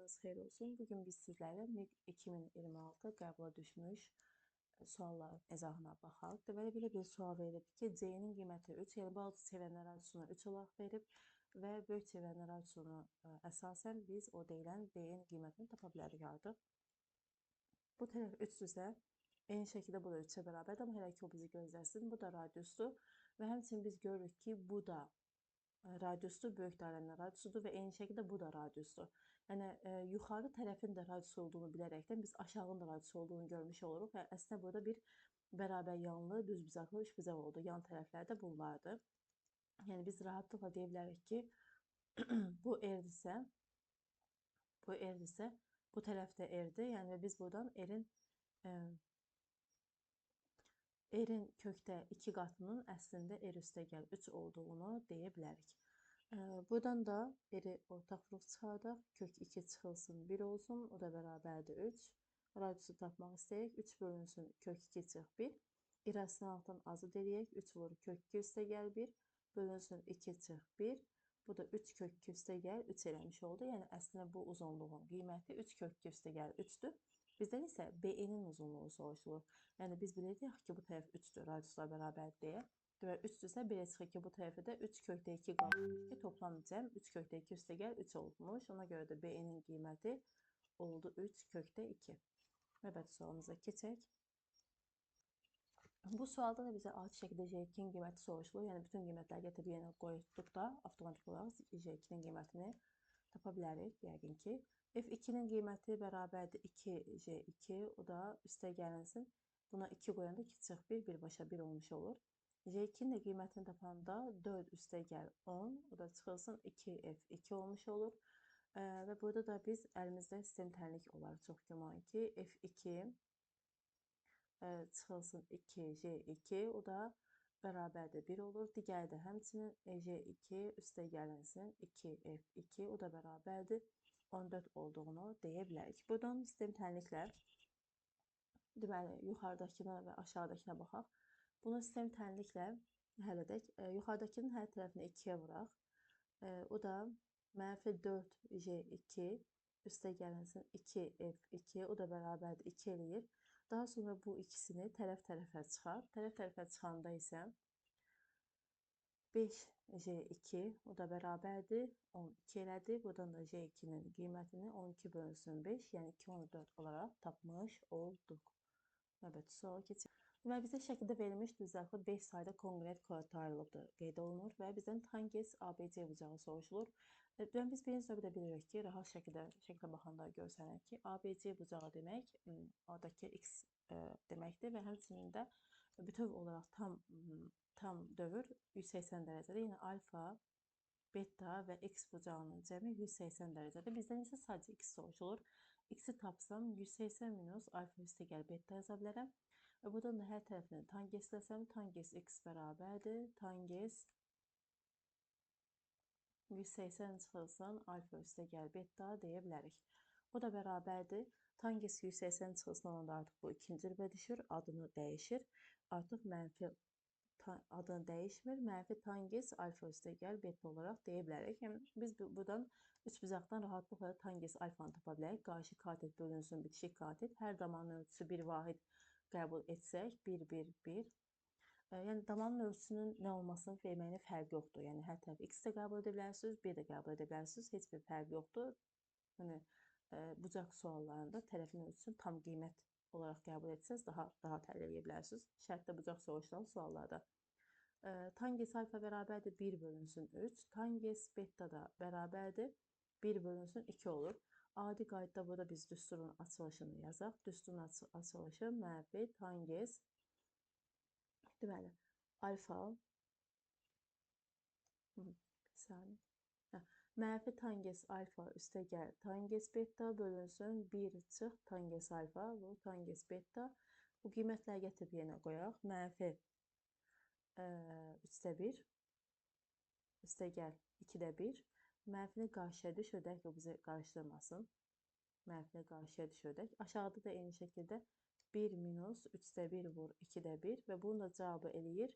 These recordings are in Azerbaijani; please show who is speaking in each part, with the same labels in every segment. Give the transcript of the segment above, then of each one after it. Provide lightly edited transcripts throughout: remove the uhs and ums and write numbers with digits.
Speaker 1: Sabahınız xeyir olsun. Bugün biz sizlərə MİQ 2026 qəbula düşmüş sualların izahına baxaq. Deməli, belə bir sual verilib ki, C-nin qiyməti 3, yəni balaca çevrənin radiusunu 3 olaraq verib və böyük çevrənin radiusunu əsasən biz o deyilən B-nin qiymətini tapa bilərik artıq. Bu tərəf 3-dürsə, eyni şəkildə bu da 3-ə bərabərdir, amma hələ ki o bizi gözləsin. Bu da radiusdur və həmçinin biz görürük ki, bu da radiusdur, böyük dairənin radiusudur və eyni şəkildə bu da radiusdur. Yəni, yuxarı tərəfin də radius olduğunu bilərəkdən biz aşağının da radius olduğunu görmüş oluruq. Yəni, əslində burada bir bərabər yanlı, düzbucaqlı üçbucaq oldu. Yan tərəflər də bunlardır. Yəni, biz rahatlıqla deyə bilərik ki, bu R-dirsə, bu R-dirsə, bu tərəf də R-dir. Yəni, və biz buradan R-in kökdə 2 qatının əslində R üstə gəl 3 olduğunu deyə bilərik. Buradan da R-i ortaq vuruq çıxardaq. Kök 2 çıxılsın 1 olsun, o da bərabərdir 3. Radiusu tapmaq istəyirik. 3 bölünsün kök 2 çıx 1. İrrasionallıqdan azı eləyək. 3 vur kök 2 üstə gəl 1. Bölünsün 2 çıx 1. Bu da 3 kök 2 üstə gəl 3 eləmiş oldu. Yəni əslində bu uzunluğun qiyməti 3 kök 2 üstə gəl 3-dür. Bizdən isə BE-nin uzunluğu soruşulur. Yəni biz bilirik ki, bu tərəf 3-dür, radiuslar bərabərdir deyə. Deməli, 3-dürsə, belə çıxır ki, bu tərəfə də 3 kökdə 2 qalmış ki, toplam cəm 3 kökdə 2 üstə gəl 3 olmuş. Ona görə də BE-nin qiyməti oldu 3 kökdə 2. Növbəti sualımıza keçək. Bu sualda da bizə adi şəkildə J2-nin qiyməti soruşulur. Yəni bütün qiymətləri gətirib yerinə qoyduqda avtomatik olaraq J2-nin qiymətini tapa bilərik yəqin ki. F2-nin qiyməti bərabərdir 2J2, o da üstə gəlinsin. Buna 2 qoyanda 2 çıx 1, birbaşa 1 olmuş olur. J2-nin də qiymətini tapanda 4 üstə gəl 10, o da çıxılsın 2F2 olmuş olur. Və burada da biz əlimizdə sistem tənlik olar çox güman ki, F2 çıxılsın 2J2, o da bərabərdir 1 olur. Digəri də həmçinin J2 üstə gəlinsin 2F2, o da bərabərdir 14 olduğunu deyə bilərik. Buradan sistem tənliklə, deməli, yuxarıdakına və aşağıdakına baxaq. Bunu sistem tənliklə həll edək. Yuxarıdakının hər tərəfini 2-yə vuraq. O da mənfi 4J2 üstə gəlinsin 2F2, o da bərabərdir 2 eləyir. Daha sonra bu ikisini tərəf tərəfə çıxar. Tərəf tərəfə çıxanda isə 5J2, o da bərabərdir 12 elədi. Buradan da J2-nin qiymətini 12 bölünsün 5, yəni 2,14 olaraq tapmış olduq. Növbəti suala keçək. Deməli, bizə şəkildə verilmiş düzbucaqlı 5 sayda konqruent kvadrat ayrılıbdır qeyd olunur və bizdən tangens ABC bucağı soruşulur. Deməli, biz birinci növbədə bilirik ki, rahat şəkildə şəklə baxanda görsənir ki, ABC bucağı demək, oradakı X deməkdir və həmçinin də bütöv olaraq tam dövr 180 dərəcədir. Yəni alfa, beta və X bucağının cəmi 180 dərəcədir. Bizdən isə sadəcə X soruşulur. X-i tapsam 180 minus alfa üstə gəl beta yaza bilərəm. Və buradan da hər tərəfini tangesləsəm, tanges X bərabərdir. Tanges 180 çıxılsın, alfa üstə gəl beta deyə bilərik. O da bərabərdir. Tanges 180 çıxılsın olanda artıq bu ikinci rübə düşür, adını dəyişir. Artıq mənfi adını dəyişmir. Mənfi tanges alfa üstə gəl beta olaraq deyə bilərik. Yəni, biz buradan üçbucaqdan rahatlıqla tanges alfanı tapa bilərik. Qarşı katet bölünsün, bitişik katet. Hər damanın ölçüsü bir vahid qəbul etsək, 1, 1, 1. Yəni, damanın ölçüsünün nə olmasının verməyinə fərqi yoxdur. Yəni, hər tərəf X də qəbul edə bilərsiniz, 1 də qəbul edə bilərsiniz. Heç bir fərqi yoxdur. Yəni, bucaq suallarında tərəfin ölçüsünü tam qiymət olaraq qəbul etsəniz, daha rahat həll edə bilərsiniz. Şərtdə bucaq soruşulan suallarda. Tanges alfa bərabərdir 1 bölünsün 3. Tanges beta da bərabərdir 1 bölünsün 2 olur. Adi qaydada burada biz düsturun açılışını yazaq. Düsturun açılışı mənfi tanges, deməli, alfa, bir saniyə, mənfi tanges alfa üstə gəl tanges beta bölünsün 1 çıx tanges alfa, bu tanges beta. Bu qiymətləri gətirib yerinə qoyaq. Mənfi 3-də 1, üstə gəl 2-də 1. Mənfini qarşıya düşürdək ki, o bizi qarışdırmasın. Mənfini qarşıya düşürdək. Aşağıda da eyni şəkildə 1 minus 3-də 1 vur 2-də 1 və bunun da cavabı eləyir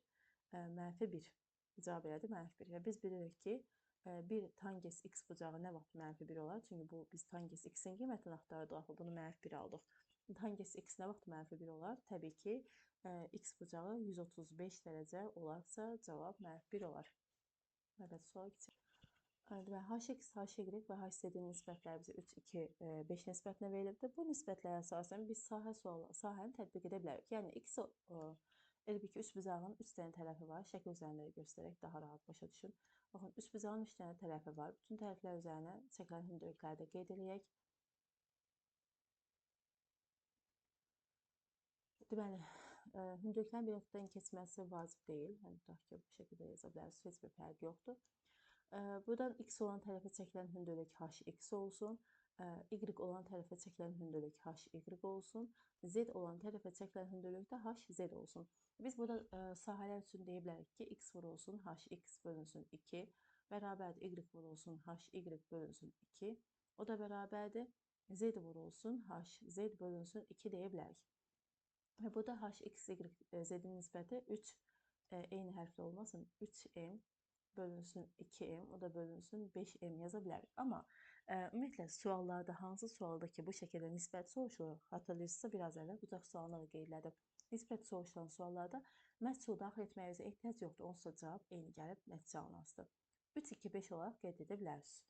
Speaker 1: mənfi 1. Cavab elədi mənfi 1. Və biz bilirik ki, 1 tangens x bucağı nə vaxt mənfi 1 olar? Çünki bu biz tangens x-in qiymətini axtardıq, axı bunu mənfi 1 aldıq. Tangens x nə vaxt mənfi 1 olar? Təbii ki, x bucağı 135 dərəcə olarsa cavab mənfi 1 olar. Növbəti suala keçək. Deməli, hx, hy və hz-in nisbətləri bizə 3, 2, 5 nisbətinə verilibdir. Bu nisbətlərə əsasən biz sahəni tətbiq edə bilərik. Yəni, x, elə bil ki, üç bucağın 3 dənə tərəfi var. Şəkil üzərində göstərək daha rahat başa düşün. Baxın, üç bucağın 3 dənə tərəfi var. Bütün tərəflər üzərinə çəkilən hündürlükləri də qeyd eləyək. Deməli, hündürlüklərin bir nöqtədən keçməsi vacib deyil. Yəni, tutaq ki, bu şəkildə yaza bilərsiniz, heç bir fərqi yoxdur. Buradan x olan tərəfə çəkilən hündürlük hx olsun, y olan tərəfə çəkilən hündürlük hy olsun, z olan tərəfə çəkilən hündürlük də hz olsun. Biz burada sahələr üçün deyə bilərik ki, x vurulsun, hx bölünsün 2, bərabərdir y vurulsun, hy bölünsün 2, o da bərabərdir z vurulsun, hz bölünsün 2 deyə bilərik. Və burada hx, y, z-in nisbəti 3, eyni hərfli olmasın, 3m bölünsün 2m, o da bölünsün 5m yaza bilərik. Amma ümumiyyətlə, suallarda, hansı sualda ki, bu şəkildə nisbət soruşulur, hatırlayırsınızsa biraz əvvəl bucaq sualına da qeyd elədim. Nisbət soruşulan suallarda məhsul daxil etməyinizə ehtiyac yoxdur, onsuz da cavab eyni gəlib nəticə alınasıdır. 3, 2, 5 olaraq qeyd edə bilərsiniz.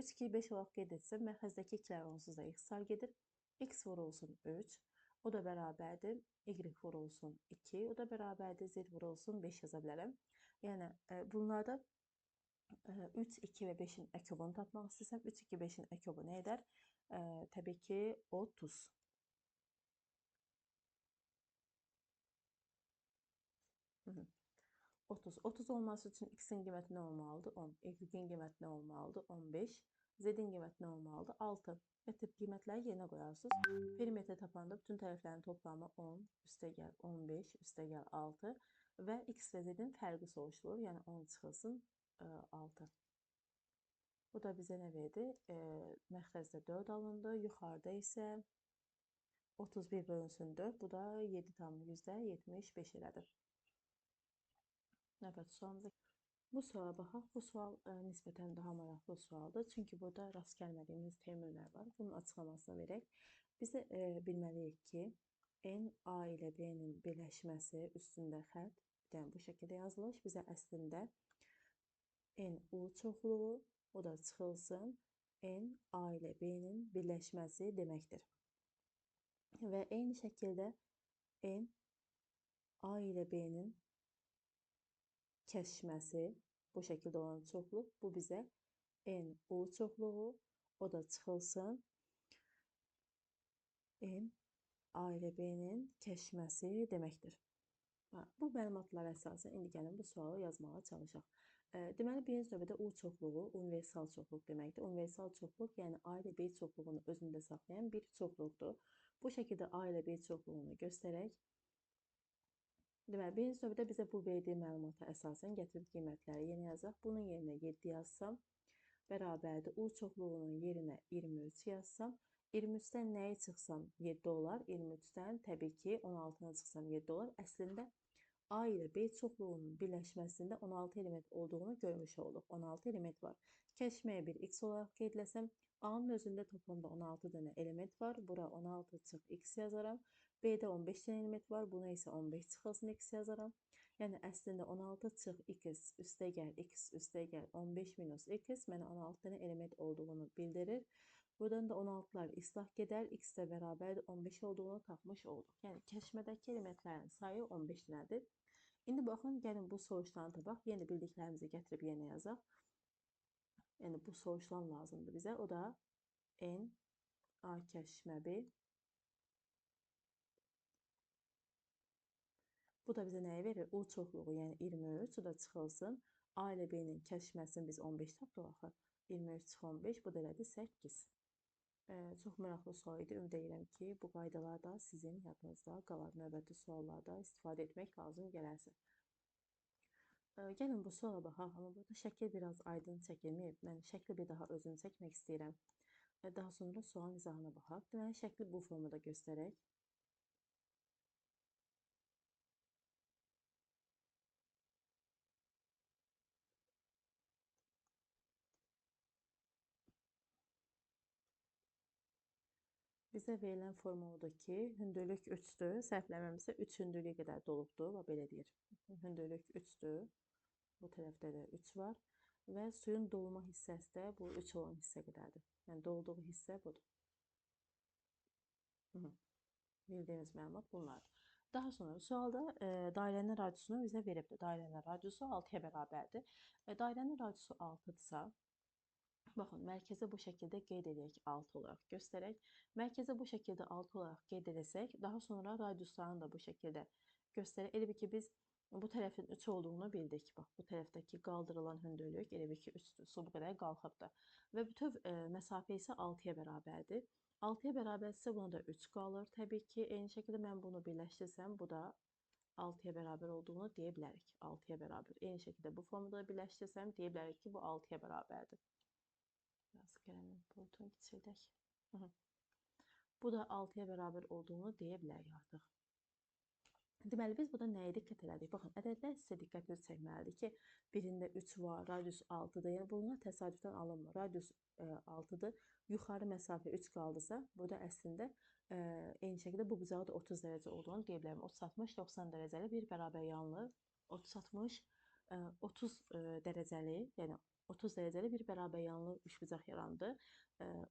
Speaker 1: 3, 2, 5 olaraq qeyd etsəm, məxrəzdəki 2-lər onsuz da ixtisar gedir. X vurulsun 3, o da bərabərdir. Y vurulsun 2, o da bərabərdir. Z vurulsun 5 yaza bilərəm. Yəni, bunlarda 3, 2 və 5-in əkobunu tapmaq istəsəm, 3, 2, 5-in əkobu nə edər? Təbii ki, 30. Hı -hı. 30. 30 olması üçün x-in qiyməti nə olmalıdır? 10. Y-in qiyməti nə olmalıdır? 15. Z-in qiyməti nə olmalıdır? 6. Gətirib qiymətləri yerinə qoyarsınız. Perimetr tapanda bütün tərəflərin toplamı 10, üstəgəl 15, üstəgəl 6 və x və z-in fərqi soruşulur. Yəni 10 çıxılsın 6. Bu da bizə nə verdi? Məxrəzdə 4 alındı. Yuxarıda isə 31 bölünsün 4. Bu da 7,75 elədir. Növbəti sualımıza. Bu suala baxaq. Bu sual nisbətən daha maraqlı sualdır. Çünki burada rast gəlmədiyimiz terminlər var. Bunun açıqlamasını verək. Biz də bilməliyik ki, N, A ilə B-nin birləşməsi üstündə xətt, yəni bu şəkildə yazılır. Bizə əslində N, U çoxluğu, o da çıxılsın, N, A ilə B-nin birləşməsi deməkdir. Və eyni şəkildə N, A ilə B-nin kəsişməsi, bu şəkildə olan çoxluq, bu bizə N, U çoxluğu, o da çıxılsın, N, A ilə B-nin kəsişməsi deməkdir. Bu məlumatlara əsasən indi gəlin bu sualı yazmağa çalışaq. Deməli, birinci növbədə U çoxluğu universal çoxluq deməkdir. Universal çoxluq, yəni A ilə B çoxluğunu özündə saxlayan bir çoxluqdur. Bu şəkildə A ilə B çoxluğunu göstərək. Deməli, birinci növbədə bizə bu verdiyi məlumata əsasən gətirib qiymətləri yenə yazaq. Bunun yerinə 7 yazsam, bərabərdir. U çoxluğunun yerinə 23 yazsam, 23-dən nəyi çıxsam 7 olar, 23-dən təbii ki 16-nı çıxsam 7 olar. Əslində A ilə B çoxluğunun birləşməsində 16 element olduğunu görmüş olduq. 16 element var. Kəşməyə bir x olaraq qeyd eləsəm, A-nın özündə toplamda 16 dənə element var. Bura 16 çıx x yazaram. B-də 15 dənə element var. Buna isə 15 çıxılsın x yazaram. Yəni əslində 16 çıx x üstəgəl x üstəgəl 15 minus x mənə 16 dənə element olduğunu bildirir. Buradan da 16-lar islah gedər, x də bərabərdir 15 olduğunu tapmış olduq. Yəni, kəşmədəki elementlərin sayı 15 dənədir. İndi baxın, gəlin bu soruşlanı tapaq. Yenə bildiklərimizi gətirib yenə yazaq. Yəni, bu soruşlan lazımdır bizə. O da N, A kəşmə B. Bu da bizə nəyi verir? U çoxluğu, yəni 23, o da çıxılsın. A ilə B-nin kəşməsini biz 15 tapdıq axı. 23 çıx 15, bu da elədi 8. Çox maraqlı sual idi. Ümid edirəm ki, bu qaydalar da sizin yadınızda qalar. Növbəti suallarda istifadə etmək lazım gələrsə. Gəlin bu suala baxaq, amma burada şəkil biraz aydın çəkilməyib. Mən şəkli bir daha özüm çəkmək istəyirəm. Daha sonra sualın izahına baxaq. Deməli, şəkli bu formada göstərək. Bizə verilən formuludur ki, hündürlük 3-dür, səhvləməmsə 3 hündürlüyə qədər dolubdur, və belə deyir. Hündürlük 3-dür, bu tərəfdə də 3 var və suyun dolma hissəsi də bu 3 olan hissə qədərdir. Yəni, dolduğu hissə budur. Bildiyimiz məlumat bunlardır. Daha sonra sualda dairənin radiusunu bizə veribdir. Dairənin radiusu 6-ya bərabərdir. Dairənin radiusu 6-dırsa, baxın, mərkəzə bu şəkildə qeyd edək 6 olaraq göstərək. Mərkəzə bu şəkildə 6 olaraq qeyd edəsək, daha sonra radiuslarını da bu şəkildə göstərək. Elə bil ki, biz bu tərəfin 3 olduğunu bildik. Bax, bu tərəfdəki qaldırılan hündürlük elə bil ki, 3-dür. Su bu qədər qalxıbdır. Və bütöv məsafə isə 6-ya bərabərdir. 6-ya bərabərsə buna da 3 qalır. Təbii ki, eyni şəkildə mən bunu birləşdirsəm, bu da 6-ya bərabər olduğunu deyə bilərik. 6-ya bərabər. Eyni şəkildə bu formada birləşdirsəm, deyə bilərik ki, bu 6-ya bərabərdir. Biraz qələmin boyutunu kiçildək. Bu da 6-ya bərabər olduğunu deyə bilərik artıq. Deməli, biz burada nəyə diqqət elədik? Baxın, ədədlər sizə diqqətinizi çəkməlidir ki, birində 3 var, radius 6-dır. Yəni, bunlar təsadüfdən alınmır. Radius 6-dır, yuxarı məsafə 3 qaldısa, burada əslində eyni şəkildə bu bucağı da 30 dərəcə olduğunu deyə bilərəm. 30-60, 90 dərəcəli bir bərabər yanlı, 30-60, 30 dərəcəli, yəni 30 dərəcəli bir bərabər yanlı üçbucaq yarandı.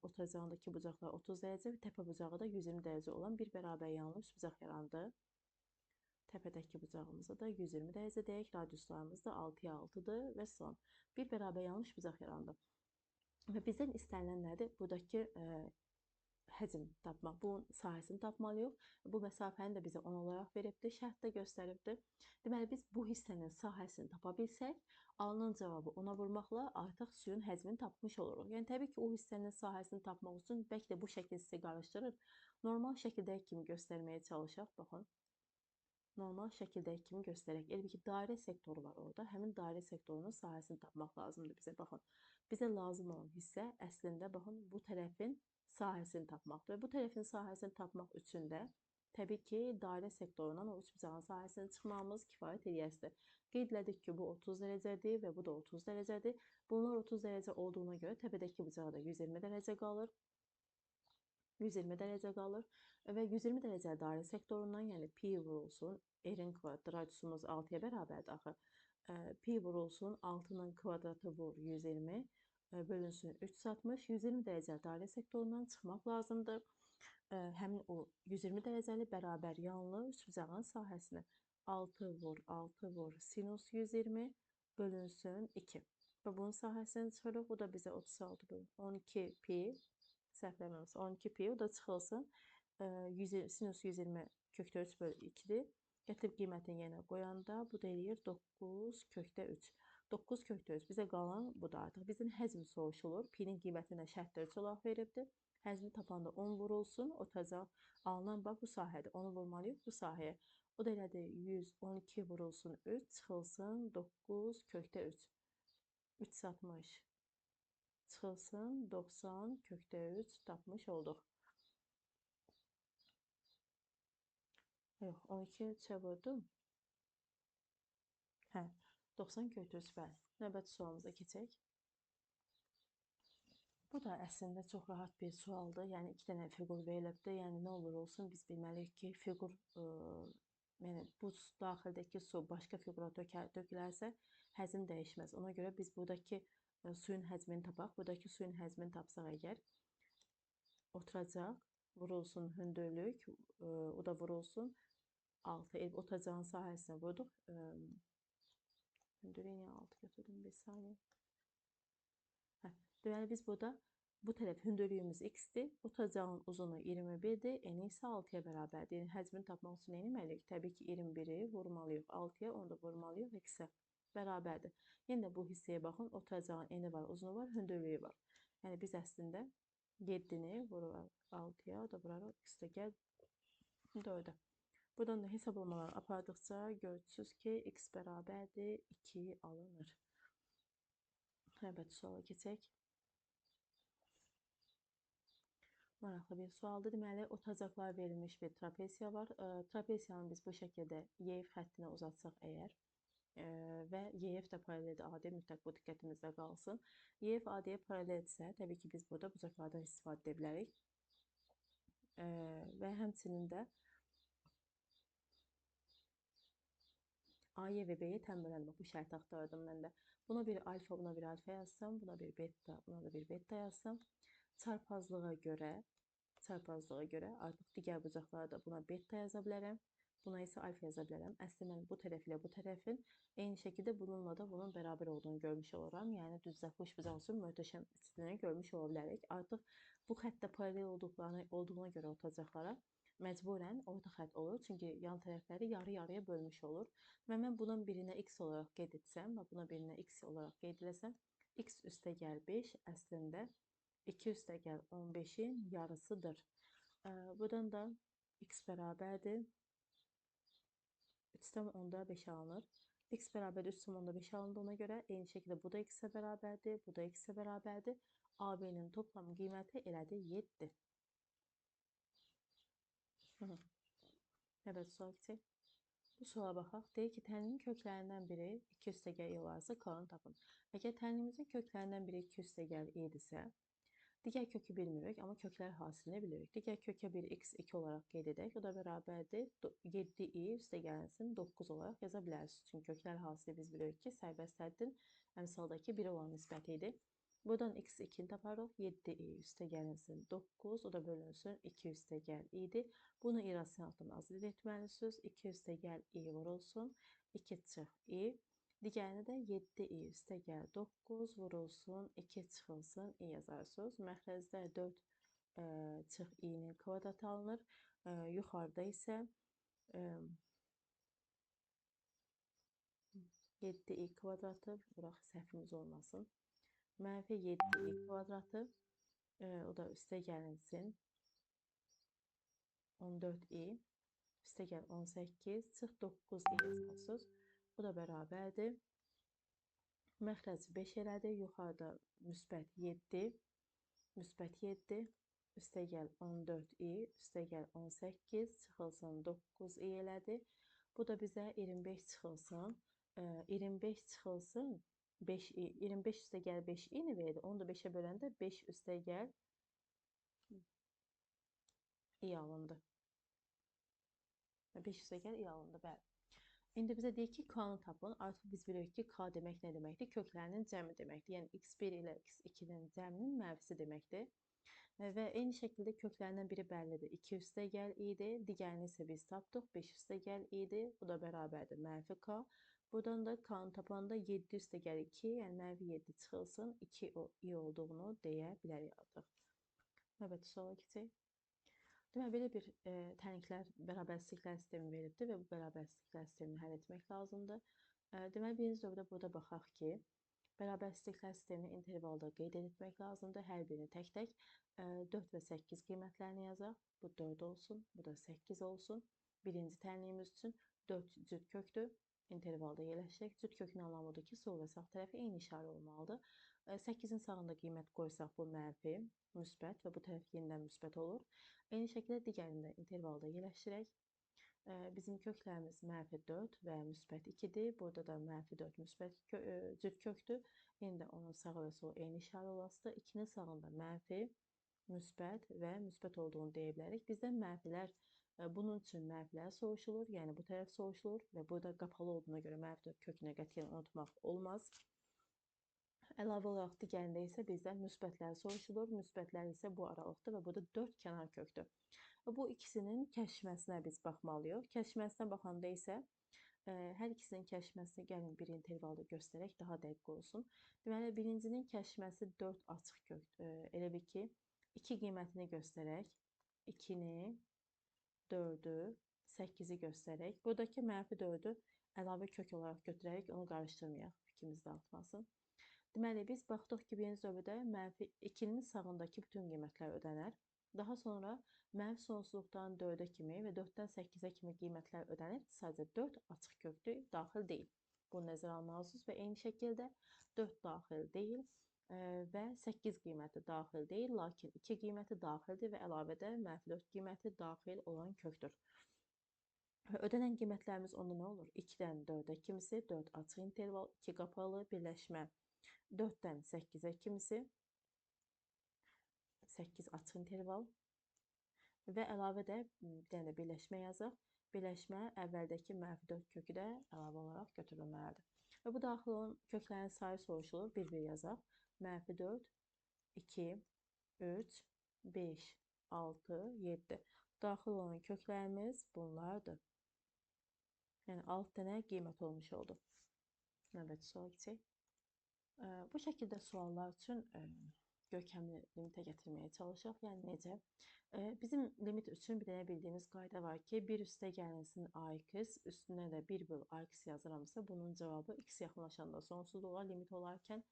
Speaker 1: Oturacağındakı bucaqlar 30 dərəcə və təpə bucağı da 120 dərəcə olan bir bərabər yanlı üçbucaq yarandı. Təpədəki bucağımıza da 120 dərəcə deyək, radiuslarımız da 6-ya 6-dır və son. Bir bərabər yanlı üçbucaq yarandı. Və bizdən istənilən nədir? Buradakı həcm tapmaq, bunun sahəsini tapmalıyıq. Bu məsafəni də bizə 10 olaraq veribdir, şərt də göstəribdir. Deməli, biz bu hissənin sahəsini tapa bilsək, alınan cavabı ona vurmaqla artıq suyun həcmini tapmış oluruq. Yəni, təbii ki, o hissənin sahəsini tapmaq üçün bəlkə də bu şəkil sizi qarışdırır. Normal şəkildəki kimi göstərməyə çalışaq, baxın. Normal şəkildəki kimi göstərək. Elə bil ki, dairə sektoru var orada. Həmin dairə sektorunun sahəsini tapmaq lazımdır bizə. Baxın, bizə lazım olan hissə əslində, baxın, bu tərəfin sahəsini tapmaqdır. Və bu tərəfin sahəsini tapmaq üçün də təbii ki, dairə sektorundan o üçbucağın sahəsini çıxmağımız kifayət eləyəsidir. Qeyd elədik ki, bu 30 dərəcədir və bu da 30 dərəcədir. Bunlar 30 dərəcə olduğuna görə təpədəki bucağı da 120 dərəcə qalır. 120 dərəcə qalır və 120 dərəcə dairə sektorundan, yəni pi vurulsun, r-in kvadratı, radiusumuz 6-ya bərabərdir axı. Pi vurulsun, 6-nın kvadratı vur 120, bölünsün 360, 120 dərəcə dairə sektorundan çıxmaq lazımdır. Həmin o 120 dərəcəli bərabər yanlı üçbucağın sahəsinə 6 vur, 6 vur, sinus 120 bölünsün 2. Və bunun sahəsini çıxırıq, bu da bizə 36 bölü 12 pi, səhvləməmsə 12 pi, o da çıxılsın. Sinus 120 kökdə 3 bölü 2-dir. Gətirib qiymətini yenə qoyanda bu da eləyir 9 kökdə 3. 9 kökdə 3 bizə qalan budur artıq. Bizdən həzm soruşulur. Pi-nin qiymətini də şərtdə 3 olaraq veribdir. Həzmi tapanda 10 vurulsun. Otacaq alınan bax bu sahədir. Onu vurmalıyıq bu sahəyə. O da elədir 112 vurulsun 3 çıxılsın 9 kökdə 3. 360 çıxılsın 90 kökdə 3 tapmış olduq. Yox, 12 3-ə vurdum. Hə, 90 kökdə 3, bəli. Növbəti sualımıza keçək. Bu da əslində çox rahat bir sualdır. Yəni, 2 dənə fiqur verilibdir. Yəni, nə olur olsun, biz bilməliyik ki, fiqur, yəni, bu daxildəki su başqa fiqura dökülərsə, həzm dəyişməz. Ona görə biz buradakı suyun həcmini tapaq. Buradakı suyun həcmini tapsaq əgər, oturacaq, vurulsun hündürlük, o da vurulsun 6. Oturacağın sahəsinə vurduq. Hündürlüyü niyə 6 götürdüm? Bir saniyə. Hə, deməli, biz burada bu tərəf hündürlüyümüz x-dir, oturacağın uzunu 21-dir, eni isə 6-ya bərabərdir. Yəni, həcmini tapmaq üçün nə etməliyik? Təbii ki, 21-i vurmalıyıq 6-ya, onu da vurmalıyıq x-ə bərabərdir. Yenə də bu hissəyə baxın, oturacağın eni var, uzunu var, hündürlüyü var. Yəni, biz əslində 7-ni vurarıq 6-ya, o da vurarıq x-də gəl 4-ə. Buradan da hesablamalar apardıqca görürsünüz ki, x bərabərdir, 2 alınır. Növbəti suala keçək. Maraqlı bir sualdır. Deməli, oturacaqlar verilmiş bir trapesiya var. Trapesiyanı biz bu şəkildə YF xəttinə uzatsaq əgər və YF də paraleldir AD, mütləq bu diqqətimizdə qalsın. YF AD-yə paraleldirsə, təbii ki, biz burada bucaqlardan istifadə edə bilərik. Və həmçinin də A-ya və B-yə tən böləndir. Bu şərti axtardım mən də. Buna bir alfa, buna bir alfa yazsam, buna bir beta, buna da bir beta yazsam. Çarpazlığa görə artıq digər bucaqlarda buna beta yaza bilərəm. Buna isə alfa yaza bilərəm. Əslində mən bu tərəf ilə bu tərəfin eyni şəkildə bununla da bunun bərabər olduğunu görmüş oluram. Yəni düzcəxuş bucaq üçün möhtəşəm üçlünü görmüş ola bilərik. Artıq bu xəttə paralel olduğuna görə ortacaqlara məcburən orta xətt olur. Çünki yan tərəfləri yarı-yarıya bölmüş olur. Və mən bunun birinə x olaraq qeyd etsəm və buna birinə x olaraq qeyd eləsəm, x üstəgəl 5 əslində 2 üstəgəl 15-in yarısıdır. Buradan da x bərabərdir 3,5 alınır. X bərabərdir 3,5 alındı ona görə. Eyni şəkildə bu da x-ə bərabərdir, bu da x-ə bərabərdir. AB-nin toplam qiyməti elədir 7. Evet, sual keçək. Bu suala baxaq. Deyir ki, tənliyin köklərindən biri 2 üstəgəl i olarsa, K-nı tapın. Əgər tənliyimizin köklərindən biri 2 üstəgəl i idisə, digər kökü bilmirik, amma köklər hasilini bilirik. Digər kökə bir x2 olaraq qeyd edək. O da bərabərdir 7i üstəgəlinsin 9 olaraq yaza bilərsiniz. Çünki köklər hasili biz bilirik ki, sərbəst həddin əmsaldakı 1 olan nisbəti idi. Buradan x2-ni taparıq. 7i üstəgəlinsin 9, o da bölünsün 2 üstəgəl i-dir. Bunu irrasionaldan azad etməlisiniz. 2 üstəgəl i vurulsun, 2 çıx i. Digərini də 7i üstəgəl 9 vurulsun, 2 çıxılsın, i yazarsınız. Məxrəcdə 4 çıx i-nin kvadratı alınır. Yuxarıda isə 7i kvadratı, vuraq səhvimiz olmasın. Mənfi 7i kvadratı, o da üstəgəlinsin 14i, üstəgəl 18, çıx 9i yazarsınız. Bu da bərabərdir. Məxrəc 5 elədi. Yuxarıda müsbət 7, müsbət 7, üstəgəl 14i, üstəgəl 18, çıxılsın 9i elədi. Bu da bizə 25 çıxılsın, 25 çıxılsın 5i, 25 üstəgəl 5i-ni verdi. Onu da 5-ə böləndə 5 üstəgəl i alındı. 5 üstəgəl i alındı, bəli. İndi bizə deyir ki, K-nı tapın. Artıq biz bilirik ki, K demək nə deməkdir? Köklərinin cəmi deməkdir. Yəni, x1 ilə x2-nin cəminin mənfisi deməkdir. Və eyni şəkildə köklərindən biri bəllidir. 2 üstəgəl i-dir. Digərini isə biz tapdıq. 5 üstəgəl i-dir. Bu da bərabərdir mənfi K. Buradan da K-nı tapanda 7 üstəgəl 2, yəni mənfi 7 çıxılsın, 2 i olduğunu deyə bilərik artıq. Növbəti suala keçək. Deməli, belə bir tənliklər, bərabərsizliklər sistemi veribdir və bu bərabərsizliklər sistemini həll etmək lazımdır. Deməli, birinci növbədə burada baxaq ki, bərabərsizliklər sistemini intervalda qeyd etmək lazımdır. Hər birini tək-tək 4 və 8 qiymətlərini yazaq. Bu 4 olsun, bu da 8 olsun. Birinci tənliyimiz üçün 4 cüt kökdür. İntervalda yerləşəcək. Cüt kökün anlamı odur ki, sol və sağ tərəfi eyni işarə olmalıdır. 8-in sağında qiymət qoysaq bu mənfi, müsbət və bu tərəf yenidən müsbət olur. Eyni şəkildə digərini də intervalda yerləşdirək. Bizim köklərimiz mənfi 4 və müsbət 2-dir. Burada da mənfi 4 müsbət cüt kökdür. İndi də onun sağı və solu eyni işarə olasıdır. 2-nin sağında mənfi, müsbət və müsbət olduğunu deyə bilərik. Bizdən mənfilər, bunun üçün mənfilər soruşulur, yəni bu tərəf soruşulur və burada qapalı olduğuna görə mənfi 4 kökünə qətiyyən unutmaq olmaz. Əlavə olaraq digərində isə bizdən müsbətlər soruşulur. Müsbətlər isə bu aralıqdır və burada 4 kənar kökdür. Bu ikisinin kəşməsinə biz baxmalıyıq. Kəşməsinə baxanda isə hər ikisinin kəşməsini gəlin bir intervalda göstərək daha dəqiq olsun. Deməli, birincinin kəşməsi 4 açıq kökdür. Elə bil ki, 2 qiymətini göstərək, 2-ni, 4-ü, 8-i göstərək. Buradakı mənfi 4-ü əlavə kök olaraq götürərək onu qarışdırmayaq, fikrimiz dağıtmasın. Deməli, biz baxdıq ki, birinci növbədə mənfi 2-nin sağındakı bütün qiymətlər ödənər. Daha sonra mənfi sonsuzluqdan 4-ə kimi və 4-dən 8-ə kimi qiymətlər ödənir. Sadəcə 4 açıq köklü daxil deyil. Bunu nəzərə almalısınız və eyni şəkildə 4 daxil deyil və 8 qiyməti daxil deyil, lakin 2 qiyməti daxildir və əlavədə mənfi 4 qiyməti daxil olan kökdür. Ödənən qiymətlərimiz onda nə olur? 2-dən 4-ə kimisi, 4 açıq interval, 2 qapalı birləşmə. 4-dən 8-ə kimisi, 8 açıq interval Və əlavə də bir dənə də birləşmə yazaq. Birləşmə əvvəldəki mənfi 4 kökü də əlavə olaraq götürülməlidir. Və bu daxil olan köklərin sayı soruşulur. Bir-bir yazaq. Mənfi 4, 2, 3, 5, 6, 7. Daxil olan köklərimiz bunlardır. Yəni 6 dənə qiymət olmuş oldu. Növbəti suala keçək. Bu şəkildə suallar üçün görkəmli limitə gətirməyə çalışaq. Yəni necə? Bizim limit üçün bir dənə bildiyimiz qayda var ki, 1 üstə gəlinsin ax, üstünə də 1 böl ax yazıramsa, bunun cavabı x yaxınlaşanda sonsuzluğa limit olarkən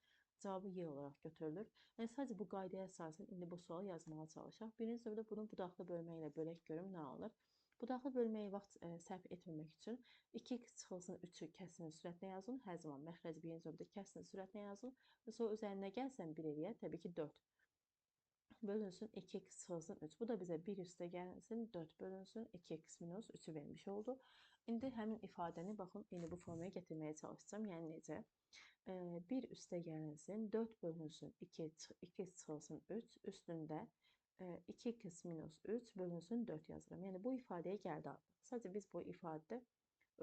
Speaker 1: cavabı y olaraq götürülür. Yəni sadəcə bu qaydaya əsasən indi bu sualı yazmağa çalışaq. Birinci növbədə bunu budaqlı bölmə ilə bölək görüm nə alınır. Budaqlı bölməyə vaxt sərf etməmək üçün 2x çıxılsın 3-ü kəsirin sürətinə yazın. Hər zaman məxrəci birinci növbədə kəsirin sürətinə yazın. Və sonra üzərinə gəlsən 1 eləyə, təbii ki 4. Bölünsün 2x çıxılsın 3. Bu da bizə 1 üstə gəlsin 4 bölünsün 2x minus 3-ü vermiş oldu. İndi həmin ifadəni baxın, indi bu formaya gətirməyə çalışacağam. Yəni necə? 1 üstə gəlinsin 4 bölünsün 2x çıxılsın 3 üstündə 2x minus 3 bölünsün 4 yazıram. Yəni bu ifadəyə gəldi artıq. Sadəcə biz bu ifadədə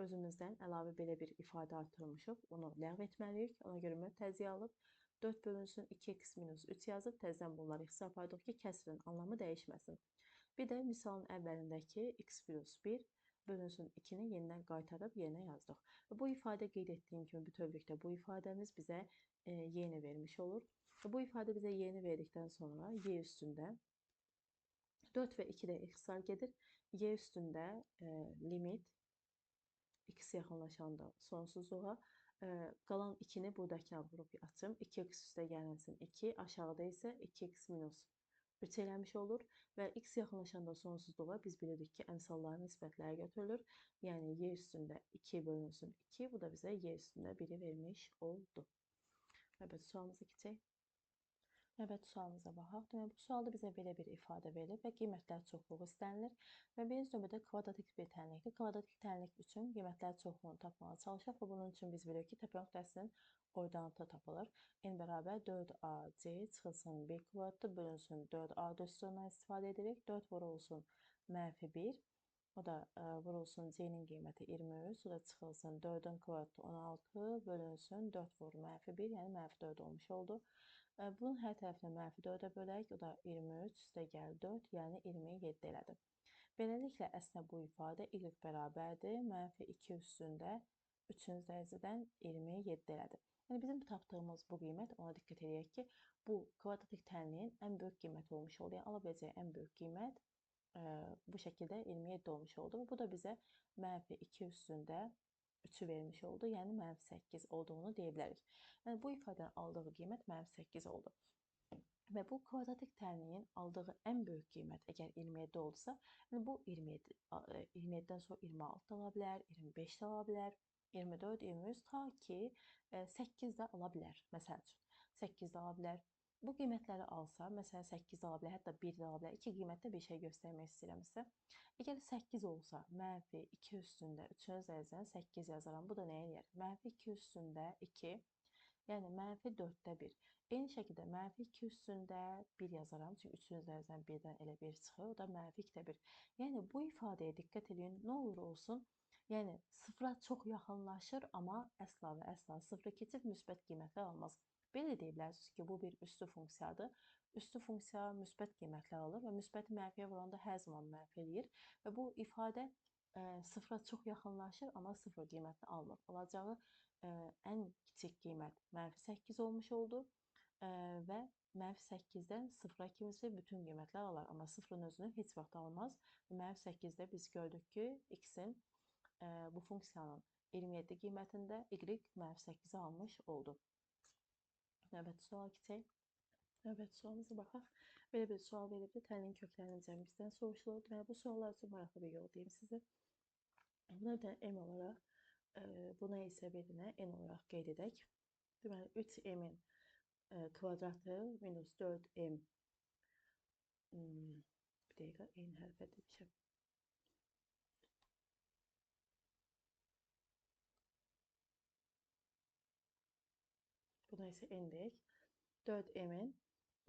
Speaker 1: özümüzdən əlavə belə bir ifadə artırmışıq. Onu ləğv etməliyik. Ona görə mütəzziyə alıb 4 bölünsün 2x minus 3 yazıb təzədən bunları ixtisar apardıq ki, kəsrin anlamı dəyişməsin. Bir də misalın əvvəlindəki x plus 1 bölünsün 2-ni yenidən qaytarıb yerinə yazdıq. Və bu ifadə qeyd etdiyim kimi bütövlükdə bu ifadəmiz bizə y-ni vermiş olur. Və bu ifadə bizə y-ni verdikdən sonra y üstündə 4 və 2 də ixtisar gedir. Y üstündə limit x yaxınlaşanda sonsuzluğa qalan 2-ni buradakına vurub açım. 2x üstə gəlinsin 2, aşağıda isə 2x minus 3 eləmiş olur və x yaxınlaşanda sonsuzluğa biz bilirik ki, əmsalların nisbətləri götürülür. Yəni y üstündə 2 bölünsün 2, bu da bizə y üstündə 1-i vermiş oldu. Növbəti sualımıza keçək. Növbəti sualımıza baxaq. Deməli, bu sualda bizə belə bir ifadə verilir və qiymətlər çoxluğu istənilir. Və birinci növbədə kvadratik bir tənlikdir. Kvadratik tənlik üçün qiymətlər çoxluğunu tapmağa çalışaq və bunun üçün biz bilirik ki, təpə nöqtəsinin ordinatı tapılır. N bərabər 4AC çıxılsın 1 kvadratı bölünsün 4A düsturundan istifadə edirik. 4 vurulsun mənfi 1. O da vurulsun C-nin qiyməti 23, o da çıxılsın 4-ün kvadratı 16 bölünsün 4 vur mənfi 1, yəni mənfi 4 olmuş oldu. Bunun hər tərəfinə mənfi 4-ə bölək, o da 23 üstə gəl 4, yəni 27 elədi. Beləliklə, əslində bu ifadə y bərabərdir, mənfi 2 üstündə 3-cü dərəcədən 27 elədi. Yəni bizim tapdığımız bu qiymət, ona diqqət edək ki, bu kvadratik tənliyin ən böyük qiyməti olmuş oldu. Yəni ala biləcəyi ən böyük qiymət bu şəkildə 27 olmuş oldu. Bu da bizə mənfi 2 üstündə 3-ü vermiş oldu. Yəni mənfi 8 olduğunu deyə bilərik. Yəni bu ifadənin aldığı qiymət mənfi 8 oldu. Və bu kvadratik tənliyin aldığı ən böyük qiymət əgər 27 olsa, yəni bu 27-dən sonra 26 da ala bilər, 25 də ala bilər, 24, 23 ta ki 8 də ala bilər. Məsəl üçün 8 də ala bilər. Bu qiymətləri alsa, məsələn 8 də ala bilər, hətta 1 də ala bilər. İki qiymətdə bir şey göstərmək istəyirəmsə, əgər 8 olsa, mənfi 2 üstündə 3-cü dərəcədən 8 yazaram. Bu da nə eləyər? Mənfi 2 üstündə 2, yəni mənfi 4-də 1. Eyni şəkildə mənfi 2 üstündə 1 yazaram. Çünki 3-cü dərəcədən 1-dən elə 1 çıxır. O da mənfi 2-də 1. Yəni bu ifadəyə diqqət edin, nə olur olsun, yəni sıfıra çox yaxınlaşır, amma əsla və əsla sıfırı keçib müsbət qiymətlər almaz. Belə deyə bilərsiniz ki, bu bir üstü funksiyadır. Üstü funksiya müsbət qiymətlər alır və müsbəti mənfiyə vuranda hər zaman mənfi eləyir. Və bu ifadə sıfıra çox yaxınlaşır, amma sıfır qiymətini almır. Alacağı ən kiçik qiymət mənfi 8 olmuş oldu və mənfi 8-dən sıfıra kimisi bütün qiymətlər alar, amma sıfırın özünü heç vaxt almaz. Mənfi 8-də biz gördük ki, x-in bu funksiyanın 27 qiymətində y mənfi 8-i almış oldu. Növbəti suala keçək. Növbəti sualımıza baxaq. Belə bir sual verilibdir. Tənliyin köklərinin cəmi bizdən soruşulur. Deməli, bu suallar üçün maraqlı bir yol deyim sizə. Buna bir dənə m olaraq, buna isə bir dənə n olaraq qeyd edək. Deməli, 3m-in kvadratı minus 4m, bir dəqiqə, eyni hərfə demişəm. Buna isə n deyək. 4m-in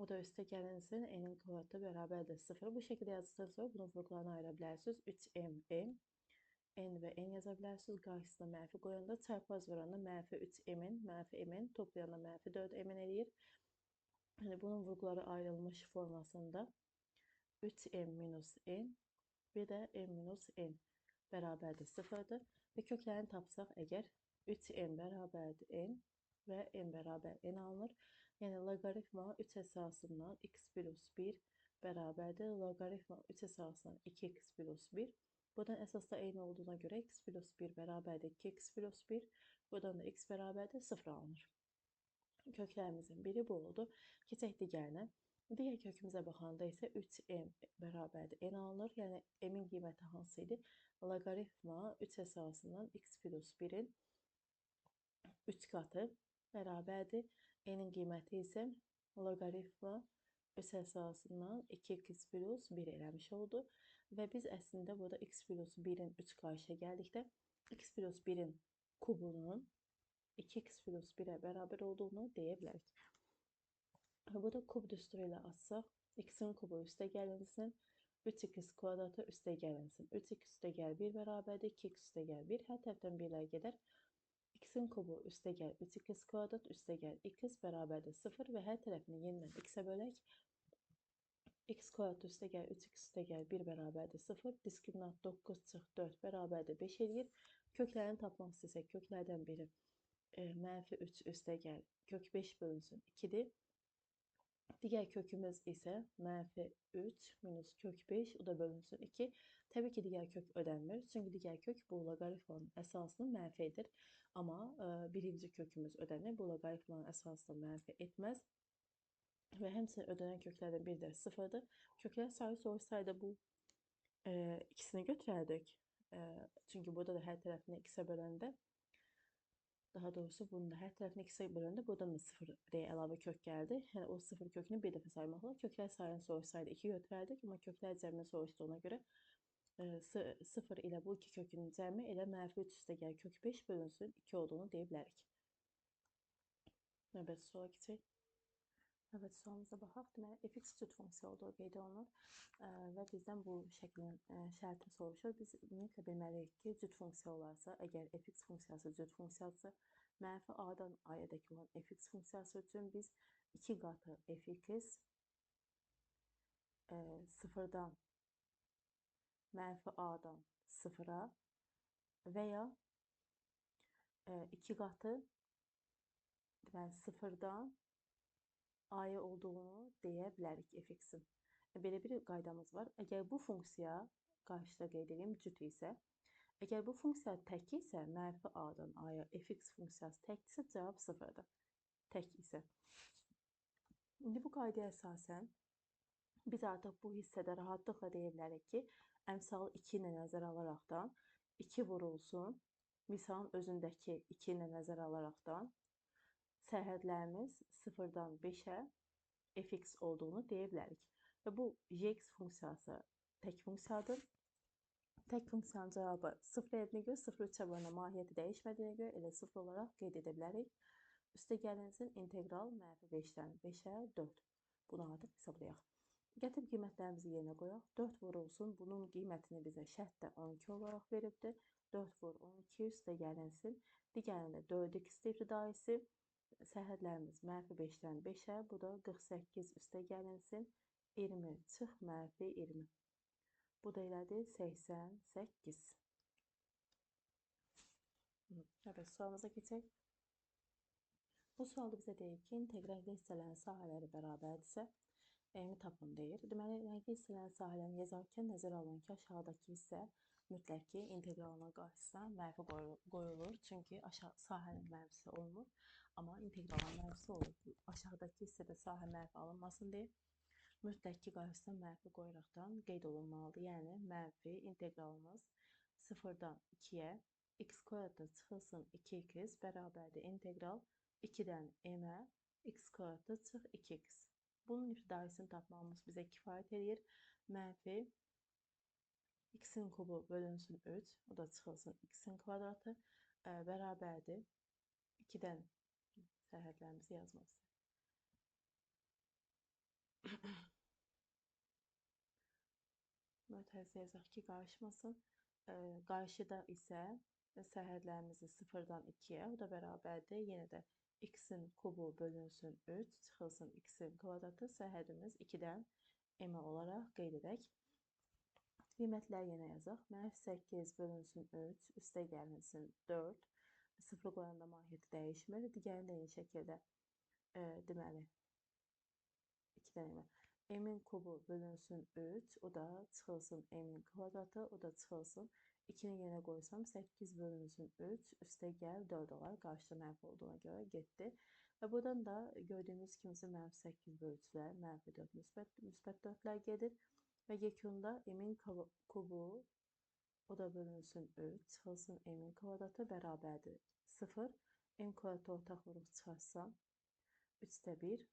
Speaker 1: O da üstə gəlinsin, n-in kvadratı bərabərdir 0. Bu şəkildə yazdıqdan sonra bunun vurğularını ayıra bilərsiniz. 3m, m, n və n yaza bilərsiniz. Qarşısına mənfi qoyanda, çarpaz vuranda mənfi 3m-in, mənfi m-in, toplayanda mənfi 4m-in eləyir. Yəni, bunun vurğuları ayrılmış formasında 3m minus n, bir də m minus n bərabərdir 0-dır. Və köklərini tapsaq əgər 3m bərabərdir n və m bərabər n alınır. Yəni, loqaritma 3 əsasından x plus 1 bərabərdir. Loqaritma 3 əsasından 2x plus 1. Buradan əsasda eyni olduğuna görə x plus 1 bərabərdir 2x plus 1. Buradan da x bərabərdir 0 alınır. Köklərimizin biri bu oldu. Keçək digərinə. Digər kökümüzə baxanda isə 3m bərabərdir n alınır. Yəni, m-in qiyməti hansı idi? Loqaritma 3 əsasından x plus 1-in 3 qatı bərabərdir. N-in qiyməti isə loqaritma 3 əsasından 2x plus 1 eləmiş oldu. Və biz əslində burada x plus 1-in 3 qarşıya gəldikdə x plus 1-in kubunun 2x plus 1-ə bərabər olduğunu deyə bilərik. Və burada kub düsturu ilə atsaq, x-in kubu üstə gəlinsin, 3x kvadratı üstə gəlinsin. 3x üstə gəl 1 bərabərdir, 2x üstə gəl 1, hər tərəfdən 1-lər gedər. X-in kubu üstə gəl 3x kvadrat üstə gəl x bərabərdir 0 və hər tərəfini yenidən x-ə bölək. X kvadrat üstə gəl 3x üstə gəl 1 bərabərdir 0. Diskriminant 9 çıx 4 bərabərdir 5 eləyir. Köklərini tapmaq istəsək köklərdən biri mənfi 3 üstə gəl kök 5 bölünsün 2-dir. Digər kökümüz isə mənfi 3 minus kök 5, o da bölünsün 2. Təbii ki, digər kök ödənmir. Çünki digər kök bu loqaritmanın əsasını mənfi edir. Amma birinci kökümüz ödənir. Bu loqaritmanın əsasını mənfi etməz. Və həmçinin ödənən köklərdən biri də 0-dır. Köklər sayı soruşsaydı bu ikisini götürərdik. Çünki burada da hər tərəfini x-ə böləndə, daha doğrusu bunu da hər tərəfini x-ə böləndə buradan da 0 deyə əlavə kök gəldi. Yəni o 0 kökünü bir dəfə saymaqla köklər sayını soruşsaydı 2 götürərdik. Amma köklər cəmini soruşduğuna görə 0 ilə bu iki kökünün cəmi elə mənfi 3 üstə gəl kök 5 bölünsün 2 olduğunu deyə bilərik. Növbəti suala keçək. Növbəti sualımıza baxaq. Deməli, fx cüt funksiya olduğu qeyd olunur və bizdən bu şəklin şərtini soruşur. Biz ümumiyyətlə bilməliyik ki, cüt funksiya olarsa, əgər fx funksiyası cüt funksiyası, mənfi a-dan a-ya dək olan fx funksiyası üçün biz 2 qatı fx 0-dan mənfi a-dan 0-a və ya 2 qatı deməli 0-dan a-ya olduğunu deyə bilərik fx-in. Belə bir qaydamız var. Əgər bu funksiya, qarşıda qeyd edeyim, cüt isə, əgər bu funksiya tək isə, mənfi a-dan a-ya fx funksiyası təkdirsə, cavab 0-dır. Tək isə. İndi bu qaydaya əsasən biz artıq bu hissədə rahatlıqla deyə bilərik ki, əmsalı 2 ilə nəzərə alaraqdan 2 vurulsun, misalın özündəki 2 ilə nəzərə alaraqdan sərhədlərimiz 0-dan 5-ə fx olduğunu deyə bilərik. Və bu gx funksiyası tək funksiyadır. Tək funksiyanın cavabı 0 elədiyinə görə, 0-3-ə bölünə mahiyyəti dəyişmədiyinə görə elə 0 olaraq qeyd edə bilərik. Üstə gəlinsin integral mənfi 5-dən 5-ə 4. Bunu artıq hesablayaq. Gətirib qiymətlərimizi yerinə qoyaq. 4 vurulsun. Bunun qiymətini bizə şərtdə 12 olaraq veribdir. 4 vur 12 üstə gəlinsin. Digərində 4x ibtidaisi. Sərhədlərimiz mənfi 5-dən 5-ə, bu da 48 üstə gəlinsin, 20 çıx mənfi 20. Bu da elədir 88. Evet, sualımıza keçək. Bu sualda bizə deyir ki, integral hissələrin sahələri bərabərdirsə, m-i tapın deyir. Deməli, rəngli hissələrin sahələrini yazarkən nəzərə alın ki, aşağıdakı hissə mütləq ki, inteqralına qarşısına mənfi qoyulur. Çünki aşağı sahənin mənfisi olmur. Amma inteqralın mənfisi olur. Aşağıdakı hissədə sahə mənfi alınmasın deyə mütləq ki, qarşısına mənfi qoyaraqdan qeyd olunmalıdır. Yəni, mənfi inteqralımız 0-dan 2-yə x kvadratı çıxılsın 2x bərabərdir integral 2-dən m-ə x kvadratı çıx 2x. Bunun ibtidaisini tapmağımız bizə kifayət eləyir. Mənfi x-in kubu bölünsün 3, o da çıxılsın x-in kvadratı bərabərdir 2-dən sərhədlərimizi yazmaq istəyir. Mötərizə yazaq ki, qarışmasın. Qarşıda isə sərhədlərimizi 0-dan 2-yə, o da bərabərdir. Yenə də x-in kubu bölünsün 3, çıxılsın x-in kvadratı, sərhədimiz 2-dən m olaraq qeyd edək. Qiymətləri yenə yazaq. Mənfi 8 bölünsün 3, üstə gəlinsin 4. 0 qoyanda mahiyyəti dəyişmir. Digərini də eyni şəkildə deməli 2-dən m. M-in kubu bölünsün 3, o da çıxılsın m-in kvadratı, o da çıxılsın. 2-ni yenə qoysam 8 bölünsün 3, üstə gəl 4 olar. Qarşıda mənfi olduğuna görə getdi. Və buradan da gördüyümüz kimisi mənfi 8 bölü 3-lər, mənfi 4, müsbət 4-lər gedir. Və yekunda m-in kubu, o da bölünsün 3, çıxılsın m-in kvadratı bərabərdir 0. M kvadratı ortaq vuruq çıxarsam 3-də 1.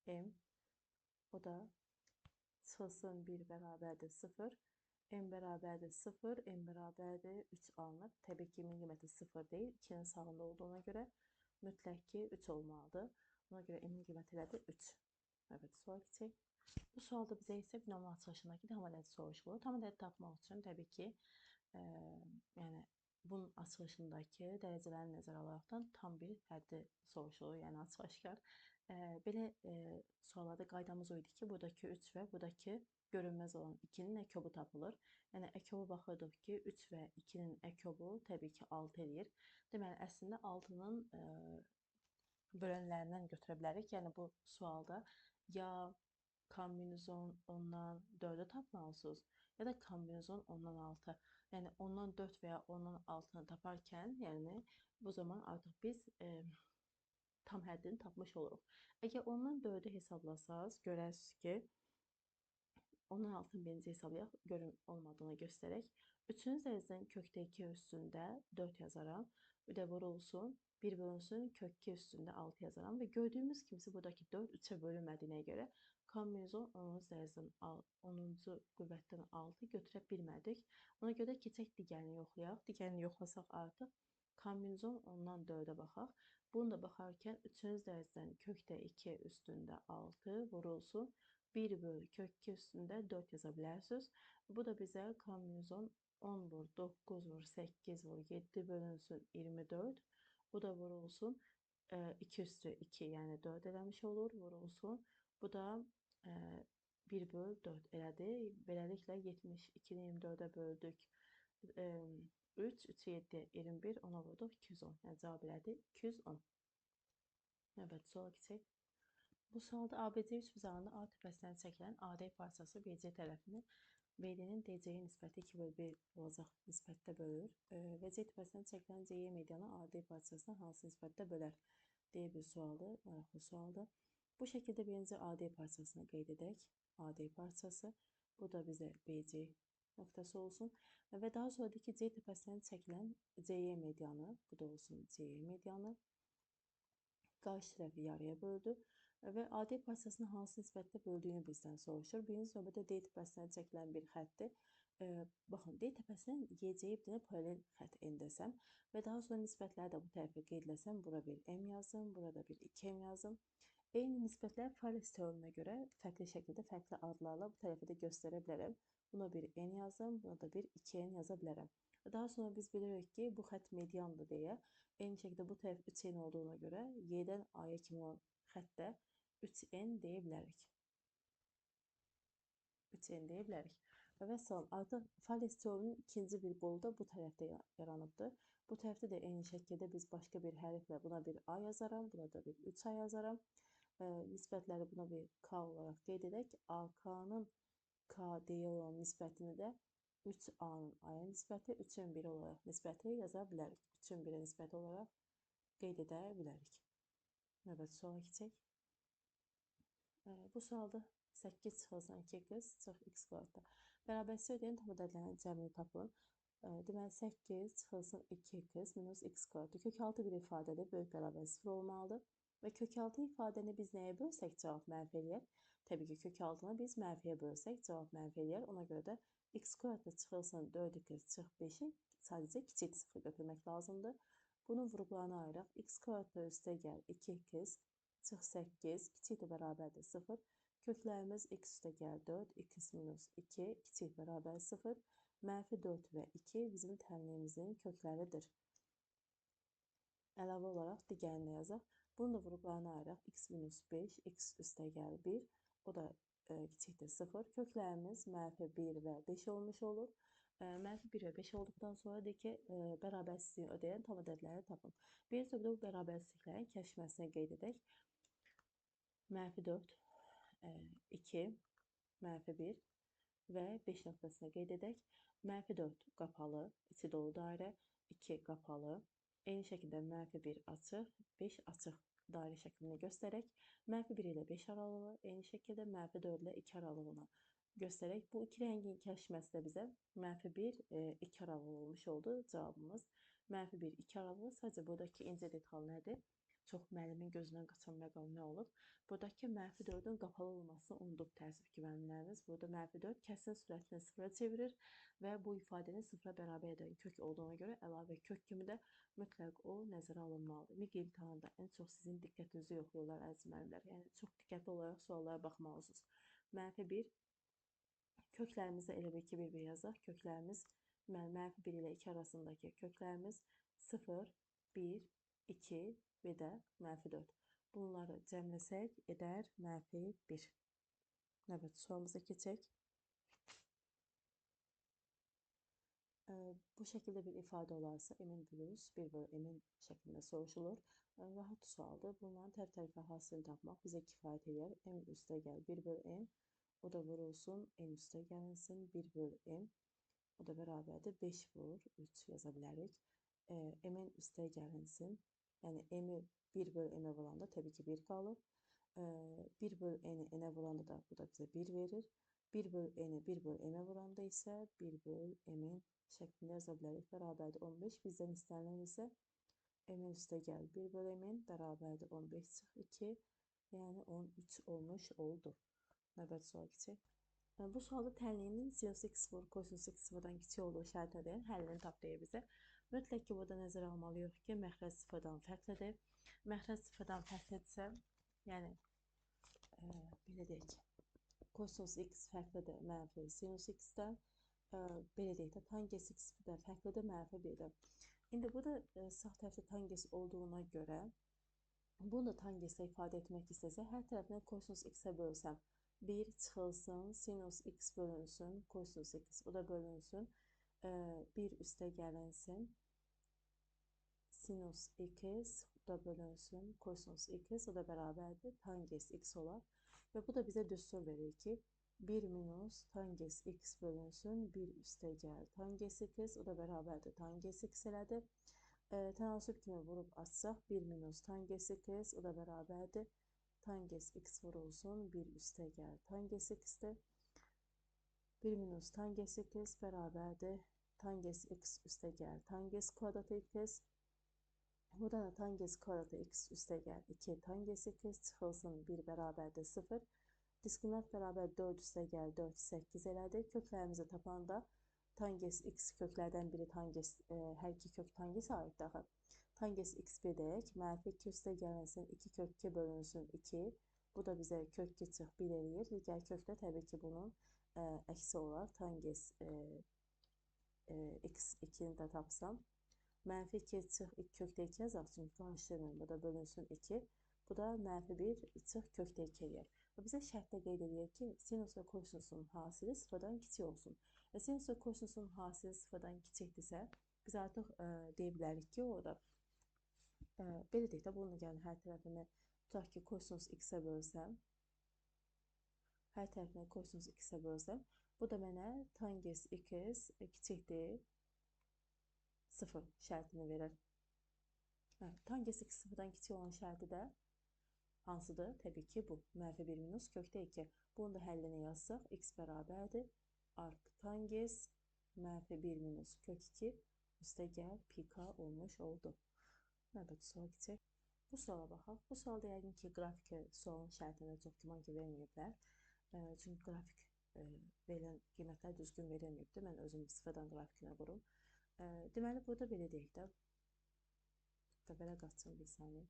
Speaker 1: M, o da çıxılsın 1 bərabərdir 0. M bərabərdir 0, M bərabərdir 3 alınır. Təbii ki, M-in qiyməti 0 deyil, 2-nin sağında olduğuna görə mütləq ki 3 olmalıdır. Ona görə M-in qiyməti elədir 3. Evet, sual keçək. Bu sualda bizə isə binomlu açılışındakı tam ədədi soruşulur. Tam ədədi tapmaq üçün təbii ki, yəni bunun açılışındakı dərəcələrini nəzərə alaraqdan tam bir həddi soruşulur, yəni açıq-aşkar. Belə suallarda qaydamız o idi ki, buradakı 3 və buradakı görünməz olan 2-nin əkobu tapılır. Yəni əkobu baxırdıq ki, 3 və 2-nin əkobu təbii ki 6 eləyir. Deməli, əslində 6-nın bölənlərindən götürə bilərik. Yəni bu sualda ya k minus 10 ondan 4-ü tapmalısınız, ya da k minus 10 ondan 6. Yəni ondan 4 və ya ondan 6-nı taparkən, yəni bu zaman artıq biz tam həddini tapmış oluruq. Əgər ondan 4-ü hesablasaz, görərsiniz ki, ondan 6-nı birinci hesablayaq, görün olmadığını göstərək. 3-cü dərəcədən kökdə 2 üstündə 4 yazaram. Bir də vurulsun, 1 bölünsün, kök 2 üstündə 6 yazaram. Və gördüyümüz kimisi buradakı 4 3-ə bölünmədiyinə görə k minus 10 10-cu dərəcədən 10-cu qüvvətdən 6 götürə bilmədik. Ona görə keçək digərini yoxlayaq. Digərini yoxlasaq artıq k minus 10 ondan 4-ə baxaq. Bunu da baxarkən 3-cü dərəcədən kökdə 2 üstündə 6 vurulsun. 1 bölü kök 2 üstündə 4 yaza bilərsiniz. Bu da bizə k minus 10, 10 vur, 9 vur, 8 vur, 7 bölünsün 24. Bu da vurulsun 2 üstü 2, yəni 4 eləmiş olur, vurulsun. Bu da 1 bölü 4 elədi. Beləliklə 72-ni 24-ə böldük. 3, 3, 7, 21, 10-a vurduq, 210. Yəni cavab elədi 210. Evet, suala keçək. Bu sualda ABC üçbucağında A təpəsindən çəkilən AD parçası BC tərəfini BD-nin DC-yə nisbəti 2 bölü 1 olacaq nisbətdə bölür və C təpəsindən çəkilən CE medianı AD parçasına hansı nisbətdə bölər deyə bir sualdır, maraqlı sualdır. Bu şəkildə birinci AD parçasını qeyd edək. AD parçası, bu da bizə BC nöqtəsi olsun və daha sonra ki, C təpəsindən çəkilən CE medianı, bu da olsun CE medianı, qarşı tərəfi yarıya böldü və AD parçasını hansı nisbətdə böldüyünü bizdən soruşur. Birinci növbədə D təpəsindən çəkilən bir xətdir. Baxın, D təpəsindən YC-yə bir dənə paralel xətt endirsəm və daha sonra nisbətləri də bu tərəfə qeyd eləsəm, bura bir M yazım, burada bir 2M yazım. Eyni nisbətlər Thales teoreminə görə fərqli şəkildə, fərqli adlarla bu tərəfə də göstərə bilərəm. Buna bir N yazım, buna da bir 2N yaza bilərəm. Daha sonra biz bilirik ki, bu xətt mediandır deyə. Eyni şəkildə bu tərəf 3N olduğuna görə Y-dən A-ya kimi olan xəttdə 3N deyə bilərik. 3N deyə bilərik. Və vəssalam, artıq Thales teoreminin ikinci bir qolu da bu tərəfdə yaranıbdır. Bu tərəfdə də eyni şəkildə biz başqa bir hərflə buna bir A yazaram, buna da bir 3A yazaram. Nisbətləri buna bir K olaraq qeyd edək. AK-nın KD-yə olan nisbətini də 3A-nın A-ya nisbəti, 3-ün 1 olaraq nisbəti yaza bilərik. 3-ün 1-ə nisbəti olaraq qeyd edə bilərik. Növbəti suala keçək. Bu sualda 8 çıxılsın 2x çıx x kvadratda. Bərabərsizlik ödəyən tam ədədlərinin cəmini tapın. Deməli, 8 çıxılsın 2x minus x kvadratı. Kök 6 bir ifadədir, böyük bərabər 0 olmalıdır. Və kök 6 ifadəni biz nəyə bölsək cavab mənfi eləyər? Təbii ki, kök 6-nı biz mənfiyə bölsək cavab mənfi eləyər. Ona görə də x kvadratı çıxılsın 4x çıx 5-i sadəcə kiçik 0 götürmək lazımdır. Bunun vuruqlarını ayıraq. X kvadratı üstə gəl 2x çıx 8, kiçikdir bərabərdir 0. Köklərimiz x üstə gəl 4, x minus 2, kiçik bərabər 0. Mənfi 4 və 2 bizim tənliyimizin kökləridir. Əlavə olaraq digərini də yazaq. Bunu da vurublarına ayıraq. X minus 5, x üstə gəl 1, o da kiçikdir 0. Köklərimiz mənfi 1 və 5 olmuş olur. Mənfi 1 və 5 olduqdan sonra deyir ki, bərabərsizliyi ödəyən tam ədədləri tapın. Birinci növbədə bu bərabərsizliklərin kəsişməsini qeyd edək. Mənfi 4, 2, mənfi 1 və 5 nöqtəsini qeyd edək. Mənfi 4 qapalı, içi dolu dairə, 2 qapalı, eyni şəkildə mənfi 1 açıq, 5 açıq dairə şəklini göstərək. Mənfi 1 ilə 5 aralığı, eyni şəkildə mənfi 4 ilə 2 aralığını göstərək. Bu iki rəngin kəsişməsi də bizə mənfi 1, 2 aralığı olmuş oldu. Cavabımız mənfi 1, 2 aralığı. Sadəcə buradakı incə detal nədir? Çox müəllimin gözündən qaçan məqam nə olub? Buradakı mənfi 4-ün qapalı olmasını unudub təəssüf ki, müəllimlərimiz. Burada mənfi 4 kəsin sürətini sıfıra çevirir və bu ifadəni sıfıra bərabər edən kök olduğuna görə əlavə kök kimi də mütləq o nəzərə alınmalıdır. MİQ imtahanında ən çox sizin diqqətinizi yoxlayırlar əziz müəllimlər. Yəni, çox diqqətli olaraq suallara baxmalısınız. Mənfi 1, köklərimizdə elə bil ki, bir-bir yazaq. Köklərimiz, mənfi 1 ilə 2 arasındakı köklərimiz 0, 1, 2 və də mənfi 4. Bunları cəmləsək edər mənfi 1. Növbəti sualımıza keçək. Bu şəkildə bir ifadə olarsa, m-in plus 1 bölü m-in şəklində soruşulur. Rahat sualdır. Bunların tərəf-tərəfə hasilini tapmaq bizə kifayət edər. M üstə gəl 1 bölü m, o da vurulsun, n üstə gəlinsin 1 bölü m, o da bərabərdir 5 vur 3 yaza bilərik. M-in üstə gəlinsin, yəni m-i 1 bölü m-ə vuranda təbii ki 1 qalır. 1 bölü n-i n-ə vuranda da bu da bizə 1 verir. 1 bölü n-i 1 bölü m-ə vuranda isə 1 bölü m-in şəklində yaza bilərik. Bərabərdir 15. Bizdən istənilən isə m-in üstə gəl 1 bölü m-in bərabərdir 15 çıx 2, yəni 13 olmuş oldu. Növbəti suala keçək. Bu sualda tənliyinin sinus x vur kosinus x sıfırdan kiçik olduğu şərtinə dəyən həllini tap deyir bizə. Mütləq ki, burada nəzərə almalıyıq ki, məxrəc sıfırdan fərqlidir. Məxrəc sıfırdan fərqlidirsə, yəni, belə deyək, kosinus x fərqlidir mənfi sinus x-dən, belə deyək də, tangens x də fərqlidir mənfi 1-dən. İndi burada sağ tərəfdə tangens olduğuna görə, bunu da tangeslə ifadə etmək istəsə, hər tərəfindən kosinus x-ə bölsəm, 1 çıxılsın, sinus x bölünsün, kosinus x, o da bölünsün, 1 üstə gəlinsin, sinus x, o da bölünsün, kosinus x, o da bərabərdir, tangens x olar. Və bu da bizə düstur verir ki, 1 minus tangens x bölünsün, 1 üstə gəl, tangens x, o da bərabərdir, tangens x elədir. Tənasüb kimi vurub açsaq, 1 minus tangens x, o da bərabərdir, tangens x vurulsun, 1 üstə gəl, tangens x-dir. 1 minus tangens x bərabərdir, tangens x üstə gəl, tangens kvadratı x. Buradan da tangens kvadratı x üstə gəl, 2 tangens x çıxılsın, 1 bərabərdir 0. Diskriminant bərabər 4 üstə gəl, 4, 8 elədi. Köklərimizi tapanda tangens x köklərdən biri tangens, hər iki kök tangensə aiddir axı. Tangens x1 deyək, mənfi 2 üstə gəlinsin, 2 kök 2 bölünsün 2. Bu da bizə kök 2 çıx 1 eləyir. Digər kök də təbii ki, bunun əksi olar. Tangens x2-ni də tapsam. Mənfi 2 çıx 2 kökdə 2 yazaq, çünki qarışdırmayın. Bu da bölünsün 2. Bu da mənfi 1 çıx kökdə 2 eləyir. Və bizə şərtdə qeyd eləyir ki, sinus və kosinusun hasili sıfırdan kiçik olsun. Və sinus və kosinusun hasili sıfırdan kiçikdirsə, biz artıq deyə bilərik ki, orada belə deyək də, bunun yəni hər tərəfini tutaq ki, kosinus x-ə bölsəm, hər tərəfini kosinus x-ə bölsəm, bu da mənə tangens x kiçikdir 0 şərtini verir. Tangens x sıfırdan kiçik olan şərti də hansıdır? Təbii ki, bu. Mənfi 1 minus kökdə 2. Bunu da həllini yazsaq, x bərabərdir. Arc tangens mənfi 1 minus kök 2 üstə gəl pi k olmuş oldu. Növbəti suala keçək. Bu suala baxaq. Bu sualda yəqin ki, qrafiki sualın şərtində çox güman ki, verməyiblər. Çünki qrafik verilən qiymətlər düzgün verilməyibdir. Mən özüm sıfırdan qrafikinə vurum. Deməli, burada belə deyək də. Da vərəq açım bir saniyə.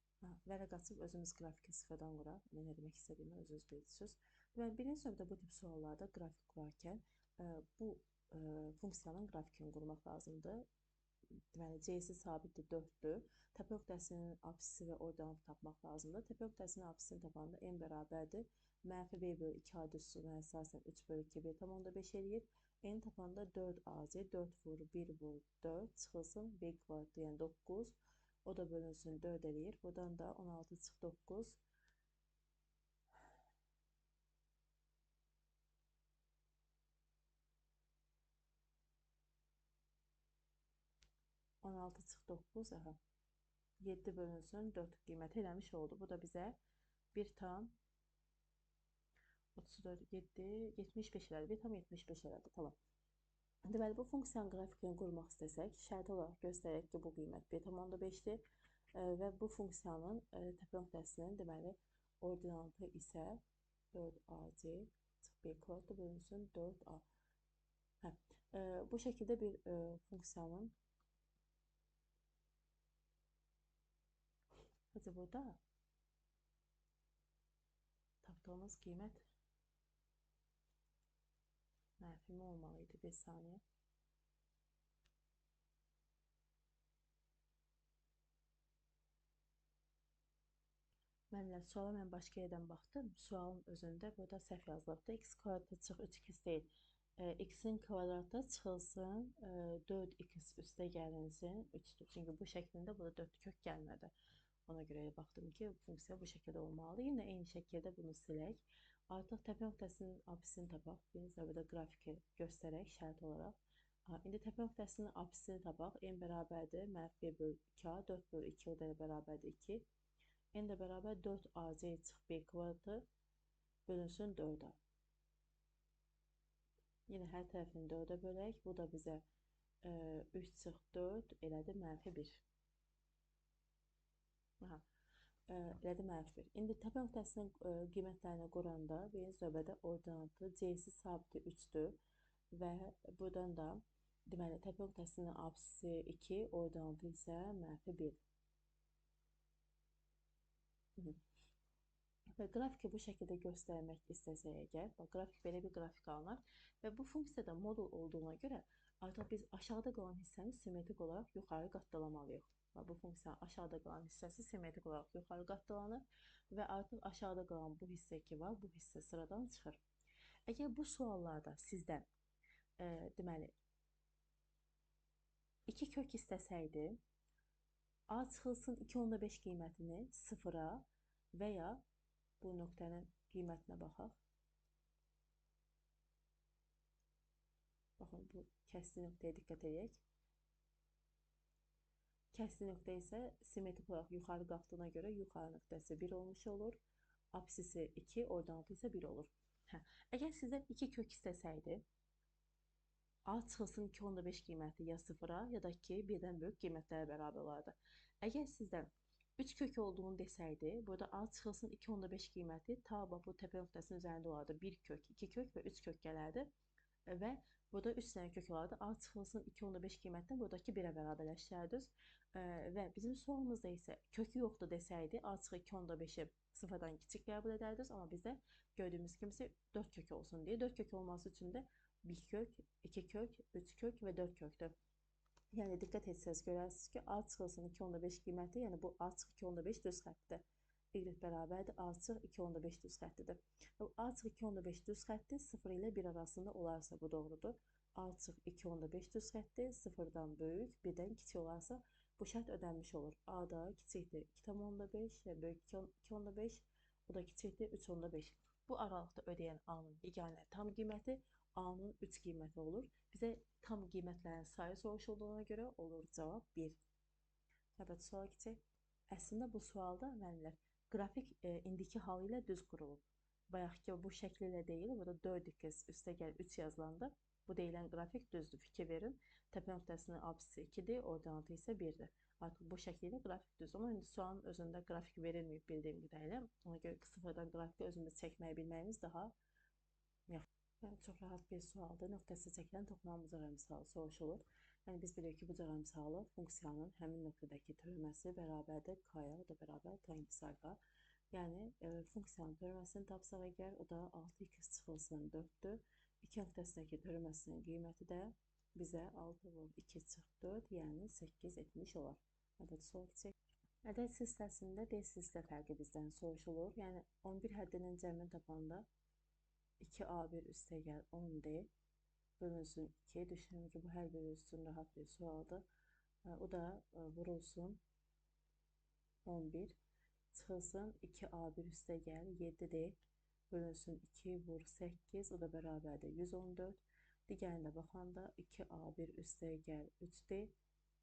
Speaker 1: Vərəq açıb özümüz qrafiki sıfırdan quraq. Nə demək istədiyimi özünüz bilirsiniz. Deməli, birinci növbədə bu tip suallarda qrafik qurarkən bu funksiyanın qrafikini qurmaq lazımdır. Deməli, C-si sabitdir 4-dür. Təpə nöqtəsinin absisi və ordinatı tapmaq lazımdır. Təpə nöqtəsinin absisini tapanda n bərabərdir. Mənfi 1 bölü 2 A düsturuna əsasən 3 bölü 2 1,5 eləyir. N tapanda 4AC, 4 vur 1 vur 4 çıxılsın B kvadratı, yəni 9. O da bölünsün 4 eləyir. Buradan da 16 çıx 9. 16 çıx 9, aha. 7 bölünsün 4 qiyməti eləmiş oldu. Bu da bizə 1 tam 34, 7, 75 elədi. 1 tam 75 elədi. Tamam. Deməli, bu funksiyanın qrafikini qurmaq istəsək, şərti olaraq göstərək ki, bu qiymət 1,5-dir və bu funksiyanın təpə nöqtəsinin, deməli, ordinatı isə 4AC çıx B kvadratı bölünsün 4A. Hə, bu şəkildə bir funksiyanın Hadi burada tapdığımız qiymət mənfi mi olmalıydı? Bir saniyə. Mənlə suala mən başqa yerdən baxdım. Sualın özündə burada səhv yazılıbdır. X kvadratı çıx 3x deyil. X-in kvadratı çıxılsın, 4x üstə gəlinsin 3-dür. Çünki bu şəklində burada 4 kök gəlmədi. Ona görə baxdım ki, funksiya bu şəkildə olmalıdır. Yenə eyni şəkildə bunu silək. Artıq təpə nöqtəsinin absisini tapaq. Birinci növbədə qrafiki göstərək şərt olaraq. İndi təpə nöqtəsinin absisini tapaq. N bərabərdir mənfi 1 bölü 2A, 4 bölü 2 o da bərabərdir 2. N də bərabər 4AC çıx B kvadratı bölünsün 4A. Yenə hər tərəfini 4-ə bölək. Bu da bizə 3 çıx 4 elədi mənfi 1. Aha, elədi mənfi 1. İndi təpə nöqtəsinin qiymətlərini quranda birinci növbədə ordinatı C-si sabiti 3-dür və buradan da deməli təpə nöqtəsinin absisi 2, ordinatı isə mənfi 1. Və qrafiki bu şəkildə göstərmək istəsək əgər, bax, qrafik belə bir qrafik alınır və bu funksiyada modul olduğuna görə artıq biz aşağıda qalan hissəni simmetrik olaraq yuxarı qatlalamalıyıq. Bax, bu funksiyanın aşağıda qalan hissəsi simmetrik olaraq yuxarı qatlanır və artıq aşağıda qalan bu hissə ki var, bu hissə sıradan çıxır. Əgər bu suallarda sizdən deməli 2 kök istəsəydi, A çıxılsın 2,5 qiymətini 0-a və ya bu nöqtənin qiymətinə baxaq. Baxın, bu kəsdi nöqtəyə diqqət edək. Kəsdi nöqtə isə simmetrik olaraq yuxarı qalxdığına görə yuxarı nöqtəsi 1 olmuş olur. Absisi 2, ordinatı isə 1 olur. Hə, əgər sizdən 2 kök istəsəydi, A çıxılsın 2,5 qiyməti ya 0-a, ya da ki, 1-dən böyük qiymətlərə bərabər olardı. Əgər sizdən 3 kök olduğunu desəydi, burada A çıxılsın 2,5 qiyməti ta bu təpə nöqtəsinin üzərində olardı. 1 kök, 2 kök və 3 kök gələrdi və burada 3 dənə kök olardı. A çıxılsın 2,5 qiymətdən buradakı 1-ə bərabərləşdirərdiniz. Və bizim sualımızda isə kökü yoxdur desəydi, A çıxı 2,5-i 0-dan kiçik qəbul edərdiniz. Amma bizdə gördüyümüz kimisi 4 kök olsun deyə. 4 kök olması üçün də 1 kök, 2 kök, 3 kök və 4 kökdür. Yəni, diqqət etsəniz görərsiniz ki, A çıxılsın 2,5 qiyməti, yəni bu A çıx 2,5 düz xəttidir. Y bərabərdir, A çıx 2,5 düz xəttidir. A çıx 2,5 düz xətti 0 ilə 1 arasında olarsa bu doğrudur. A çıx 2,5 düz xətti 0-dan böyük, 1-dən kiçik olarsa bu şərt ödənmiş olur. A da kiçikdir 2,5, yəni böyük 2,5, bu da kiçikdir 3,5. Bu aralıqda ödəyən A-nın yeganə tam qiyməti A-nın 3 qiyməti olur. Bizə tam qiymətlərin sayı soruşulduğuna görə olur cavab 1. Növbəti suala keçək. Əslində bu sualda müəllimlər qrafik indiki halı ilə düz qurulub. Bayaqki bu şəkli ilə deyil, burada 4x üstə gəl 3 yazılanda bu deyilən qrafik düzdür. Fikir verin. Təpə nöqtəsinin absisi 2-dir, ordinatı isə 1-dir. Artıq bu şəkli ilə qrafik düzdür. Amma indi sualın özündə qrafik verilməyib bildiyim qədərilə. Ona görə sıfırdan qrafiki özümüz çəkməyi bilməyimiz daha yaxşı. Yəni, çox rahat bir sualdır. Nöqtəsi çəkilən toxunamıza misalı soruşulur. Yəni, biz bilirik ki, bu cür misalı funksiyanın həmin nöqtədəki törəməsi bərabərdir K-ya, o da bərabər tangens alfa. Yəni, funksiyanın törəməsini tapsaq əgər, o da 6x çıxılsın 4-dür. 2 nöqtəsindəki törəməsinin qiyməti də bizə 6 vur 2 çıx 4, yəni 8 etmiş olar. Növbəti sual keçək. Ədəd silsiləsində D silsilə fərqi bizdən soruşulur. Yəni, 11 həddinin cəmini tapanda 2A1 üstəgəl 10D bölünsün 2. Düşünürüm ki, bu hər biri üçün rahat bir sualdır. O da vurulsun 11, çıxılsın 2A1 üstəgəl 7D bölünsün 2 vur 8, o da bərabərdir 114. Digərinə baxanda 2A1 üstəgəl 3D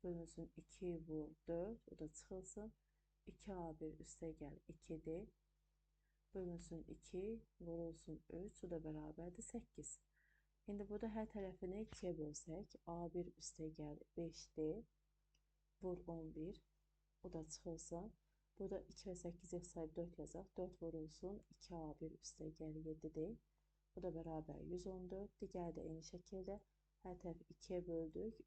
Speaker 1: bölünsün 2 vur 4, o da çıxılsın 2A1 üstəgəl 2D bölünsün 2 vurulsun 3, o da bərabərdir 8. İndi burada hər tərəfini 2-yə bölsək, A1 üstəgəl 5D vur 11, o da çıxılsın. Burada 2 və 8 yoxsa 4 yazaq. 4 vurulsun 2A1 üstəgəl 7D, o da bərabər 114. Digəri də eyni şəkildə hər tərəfi 2-yə böldük.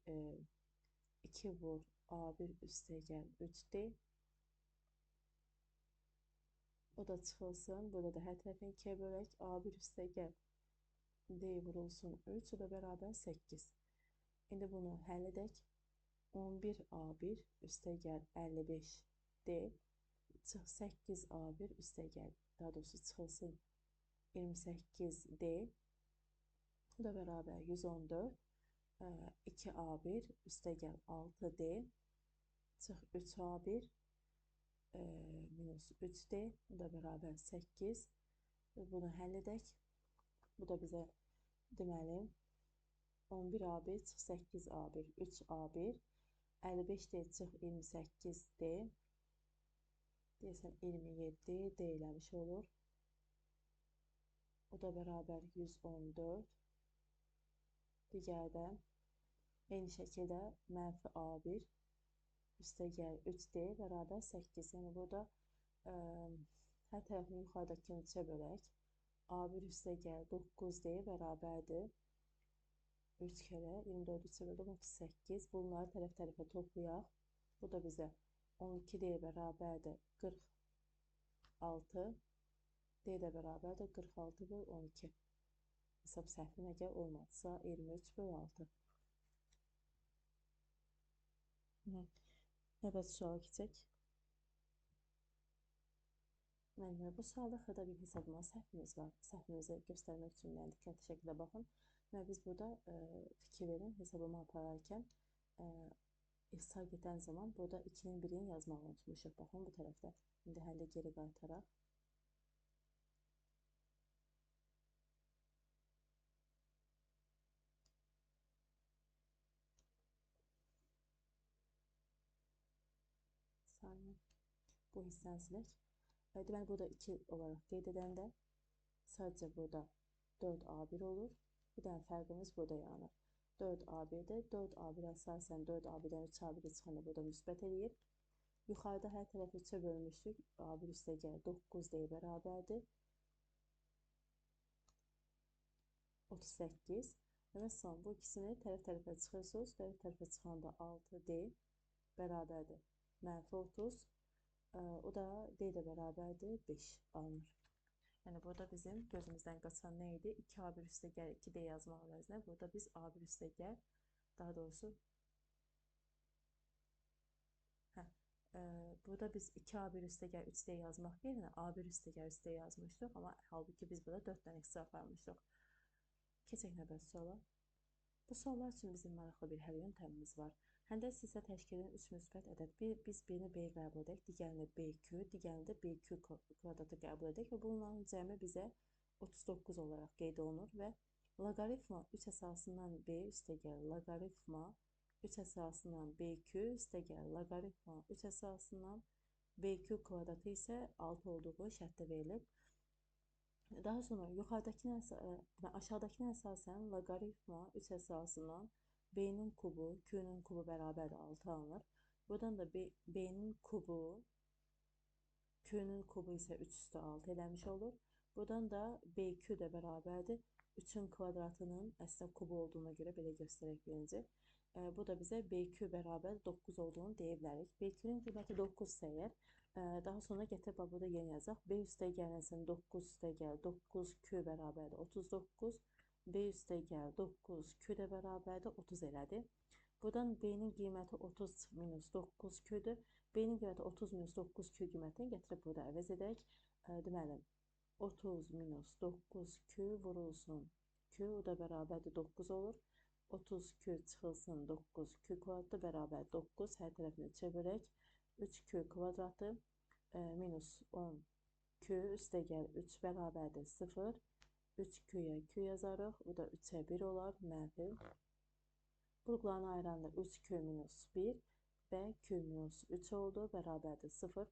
Speaker 1: 2 vur A1 üstəgəl 3D, o da çıxılsın. Burada da hər tərəfini 2-yə bölək. A1 üstəgəl D vurulsun 3, o da bərabər 8. İndi bunu həll edək. 11A1 üstəgəl 55D çıx 8A1 üstəgəl, daha doğrusu çıxılsın 28D, o da bərabər 114. 2A1 üstəgəl 6D çıx 3A1 minus 3D, o da bərabər 8. Bunu həll edək. Bu da bizə deməli 11A1 çıx 8A1 3A1 55D çıx 28D deyəsən 27D eləmiş olur. O da bərabər 114. Digəri də eyni şəkildə mənfi A1 üstəgəl 3D bərabər 8. Yəni burada hər tərəfini yuxarıdakını 3-ə bölək. A1 üstəgəl 9D bərabərdir 3 kərə 24 3-ə böldüm 38. Bunları tərəf-tərəfə toplayaq. Bu da bizə 12D bərabərdir 46. D də bərabərdir 46 böl 12. Hesab səhvim əgər olmadısa 23 böl 6. Növbəti suala keçək. Müəllimlər, bu sualda xırda bir hesablama səhvimiz var. Səhvimizi göstərmək üçün yəni, diqqətli şəkildə baxın. Və biz burada fikir verin, hesablama apararkən ixtisar gedən zaman burada 2-nin 1-ini yazmağı unutmuşuq. Baxın, bu tərəfdə. İndi həllə geri qaytaraq. Saniyə. Bu hissəni silək. Deməli, burada 2 olaraq qeyd edəndə sadəcə burada 4A1 olur. Bir dənə fərqimiz burada yaranır. 4A1-dir. 4A1 əsasən 4A1-dən 3A1-ə çıxanda burada müsbət eləyir. Yuxarıda hər tərəfi 3-ə bölmüşdük. A1 üstəgəl 9D bərabərdir 38. Və son bu ikisini tərəf-tərəfə çıxırsınız. Tərəf-tərəfə çıxanda 6D bərabərdir mənfi 30. O da D də bərabərdir 5 alınır. Yəni, burada bizim gözümüzdən qaçan nə idi? 2A1 üstəgəl 2D yazmaq əvəzinə burada biz A1 üstəgəl, daha doğrusu burada biz 2A1 üstəgəl 3D yazmaq yerinə A1 üstəgəl 3D yazmışdıq, amma halbuki biz burada 4 dənə ixtisar aparmışdıq. Keçək növbəti suala. Bu suallar üçün bizim maraqlı bir həll yöntəmimiz var. Həndəs silsilə təşkil edən 3 müsbət ədəd. Biz birini B qəbul edək, digərini BQ, digərini də BQ kvadratı qəbul edək və bunların cəmi bizə 39 olaraq qeyd olunur və loqaritma 3 əsasından B üstəgəl loqaritma 3 əsasından BQ üstəgəl loqaritma 3 əsasından BQ kvadratı isə 6 olduğu şərtdə verilib. Daha sonra yuxarıdakına, aşağıdakına əsasən loqaritma 3 əsasından B-nin kubu, Q-nin kubu bərabərdir 6 alınır. Buradan da B-nin kubu, Q-nin kubu isə 3 üstə 6 eləmiş olur. Buradan da BQ də bərabərdir 3-ün kvadratının əslində kubu olduğuna görə belə göstərək birinci. Bu da bizə BQ bərabər 9 olduğunu deyə bilərik. BQ-nin qiyməti 9 isə əgər, daha sonra gətirib burada yeni yazaq. B üstə gəlinsin 9 üstə gəl 9Q bərabərdir 39. B üstə gəl 9Q də bərabərdir 30 elədi. Buradan B-nin qiyməti 30 minus 9Q-dür. B-nin qiyməti 30 minus 9Q qiymətini gətirib burada əvəz edək. Deməli, 30 minus 9Q vurulsun Q, o da bərabərdir 9 olur. 30Q çıxılsın 9Q kvadratı bərabər 9, hər tərəfini çevirək. 3Q kvadratı minus 10Q üstə gəl 3 bərabərdir 0. 3Q-yə Q yazarıq, bu da 3-ə 1 olar, mənfi. Qruqlarını ayıranda 3Q minus 1 və Q minus 3 oldu, bərabərdir 0.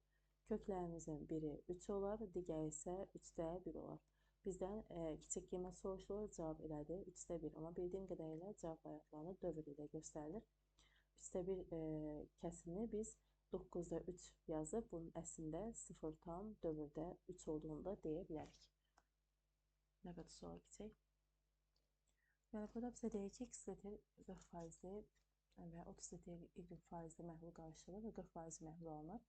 Speaker 1: Köklərimizin biri 3 olar, digəri isə 3-də 1 olar. Bizdən kiçik qiymət soruşulur, cavab elədir 3-də 1. Amma bildiyim qədərilə cavab variantlarını dövr ilə göstərilir. 3-də 1 kəsimini biz 9-da 3 yazıb, bunun əslində 0 tam dövrdə 3 olduğunu da deyə bilərik. Növbəti suala keçək. Deməli, burada bizə deyir ki, x litr 40 faizli və 30 litr y faizli məhlul qarışdırılır və 40 faizli məhlul alınır.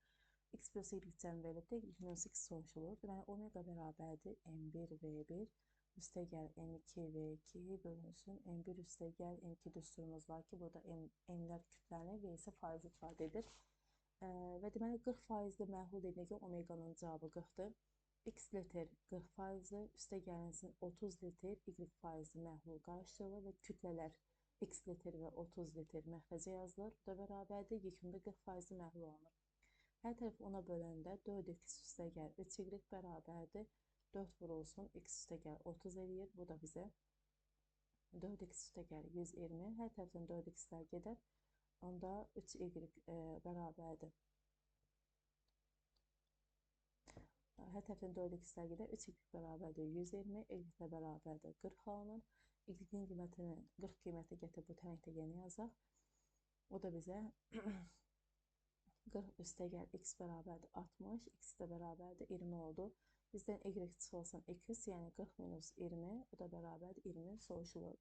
Speaker 1: X plus Y cəm verilibdir, Y minus X soruşulur. Deməli, omega bərabərdir M1 V1 üstə gəl M2 V2 bölünsün. M1 üstə gəl M2 düsturumuz var ki, burada M-lər kütləni, V isə faizi ifadə edir. Və deməli, 40 faizli məhlul dediyinə görə omeqanın cavabı 40-dır. X litr 40 faizli, üstə gəlinsin 30 litr Y faizli məhlul qarışdırılır və kütlələr X litr və 30 litr məxrəcə yazılır. Bu da bərabərdir, yekunda 40 faizli məhlul alınır. Hər tərəfi ona böləndə 4x üstə gəl 3y bərabərdir. 4 vurulsun, x üstə gəl 30 eləyir. Bu da bizə 4x üstə gəl 120. Hər tərəfdən 4x-lər gedər. Onda 3y bərabərdir. Hər tərəfdən 4x-lər gedər. 3y bərabərdir 120. Y də bərabərdir 40 alınır. Y-in qiymətini 40 qiyməti gətirib bu tənəkdə yeni yazaq. O da bizə 40 üstə gəl x bərabərdir 60, x də bərabərdir 20 oldu. Bizdən y çıxılsın x, yəni 40 minus 20, o da bərabərdir 20 soruşulur.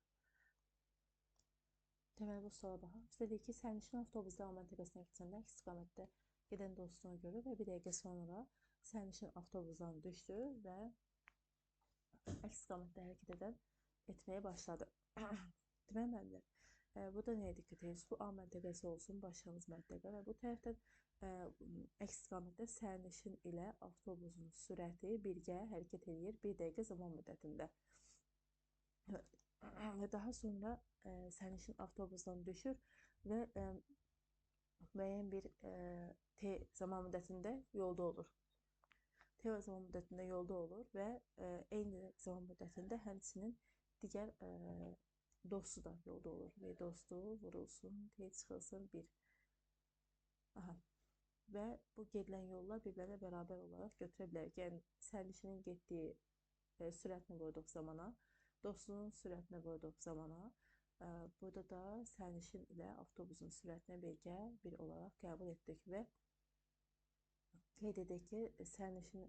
Speaker 1: Deməli, bu suala baxaq. Bizdə deyir ki, sərnişin avtobusda A məntəqəsinə keçəndə əks istiqamətdə gedən dostunu görür və bir dəqiqə sonra sərnişin avtobusdan düşdü və əks istiqamətdə hərəkət etməyə başladı. Deməli, müəllimlər, burada nəyə diqqət edirsiniz? Bu A məntəqəsi olsun, başlanğıc məntəqə və bu tərəfdən əks istiqamətdə sərnişin ilə avtobusun sürəti birgə hərəkət edir bir dəqiqə zaman müddətində. Və daha sonra sərnişin avtobusdan düşür və müəyyən bir T zaman müddətində yolda olur. T zaman müddətində yolda olur və eyni zaman müddətində həmçinin digər dostu da yolda olur. Və dostu vurulsun, T çıxılsın 1. Aha. Və bu gedilən yollar bir-birinə bərabər olaraq götürə bilərik. Yəni, sərnişinin getdiyi sürətini vurduq zamana, dostunun sürətini vurduq zamana, burada da sərnişin ilə avtobusun sürətinə birgə bir olaraq qəbul etdik və qeyd edək ki, sərnişin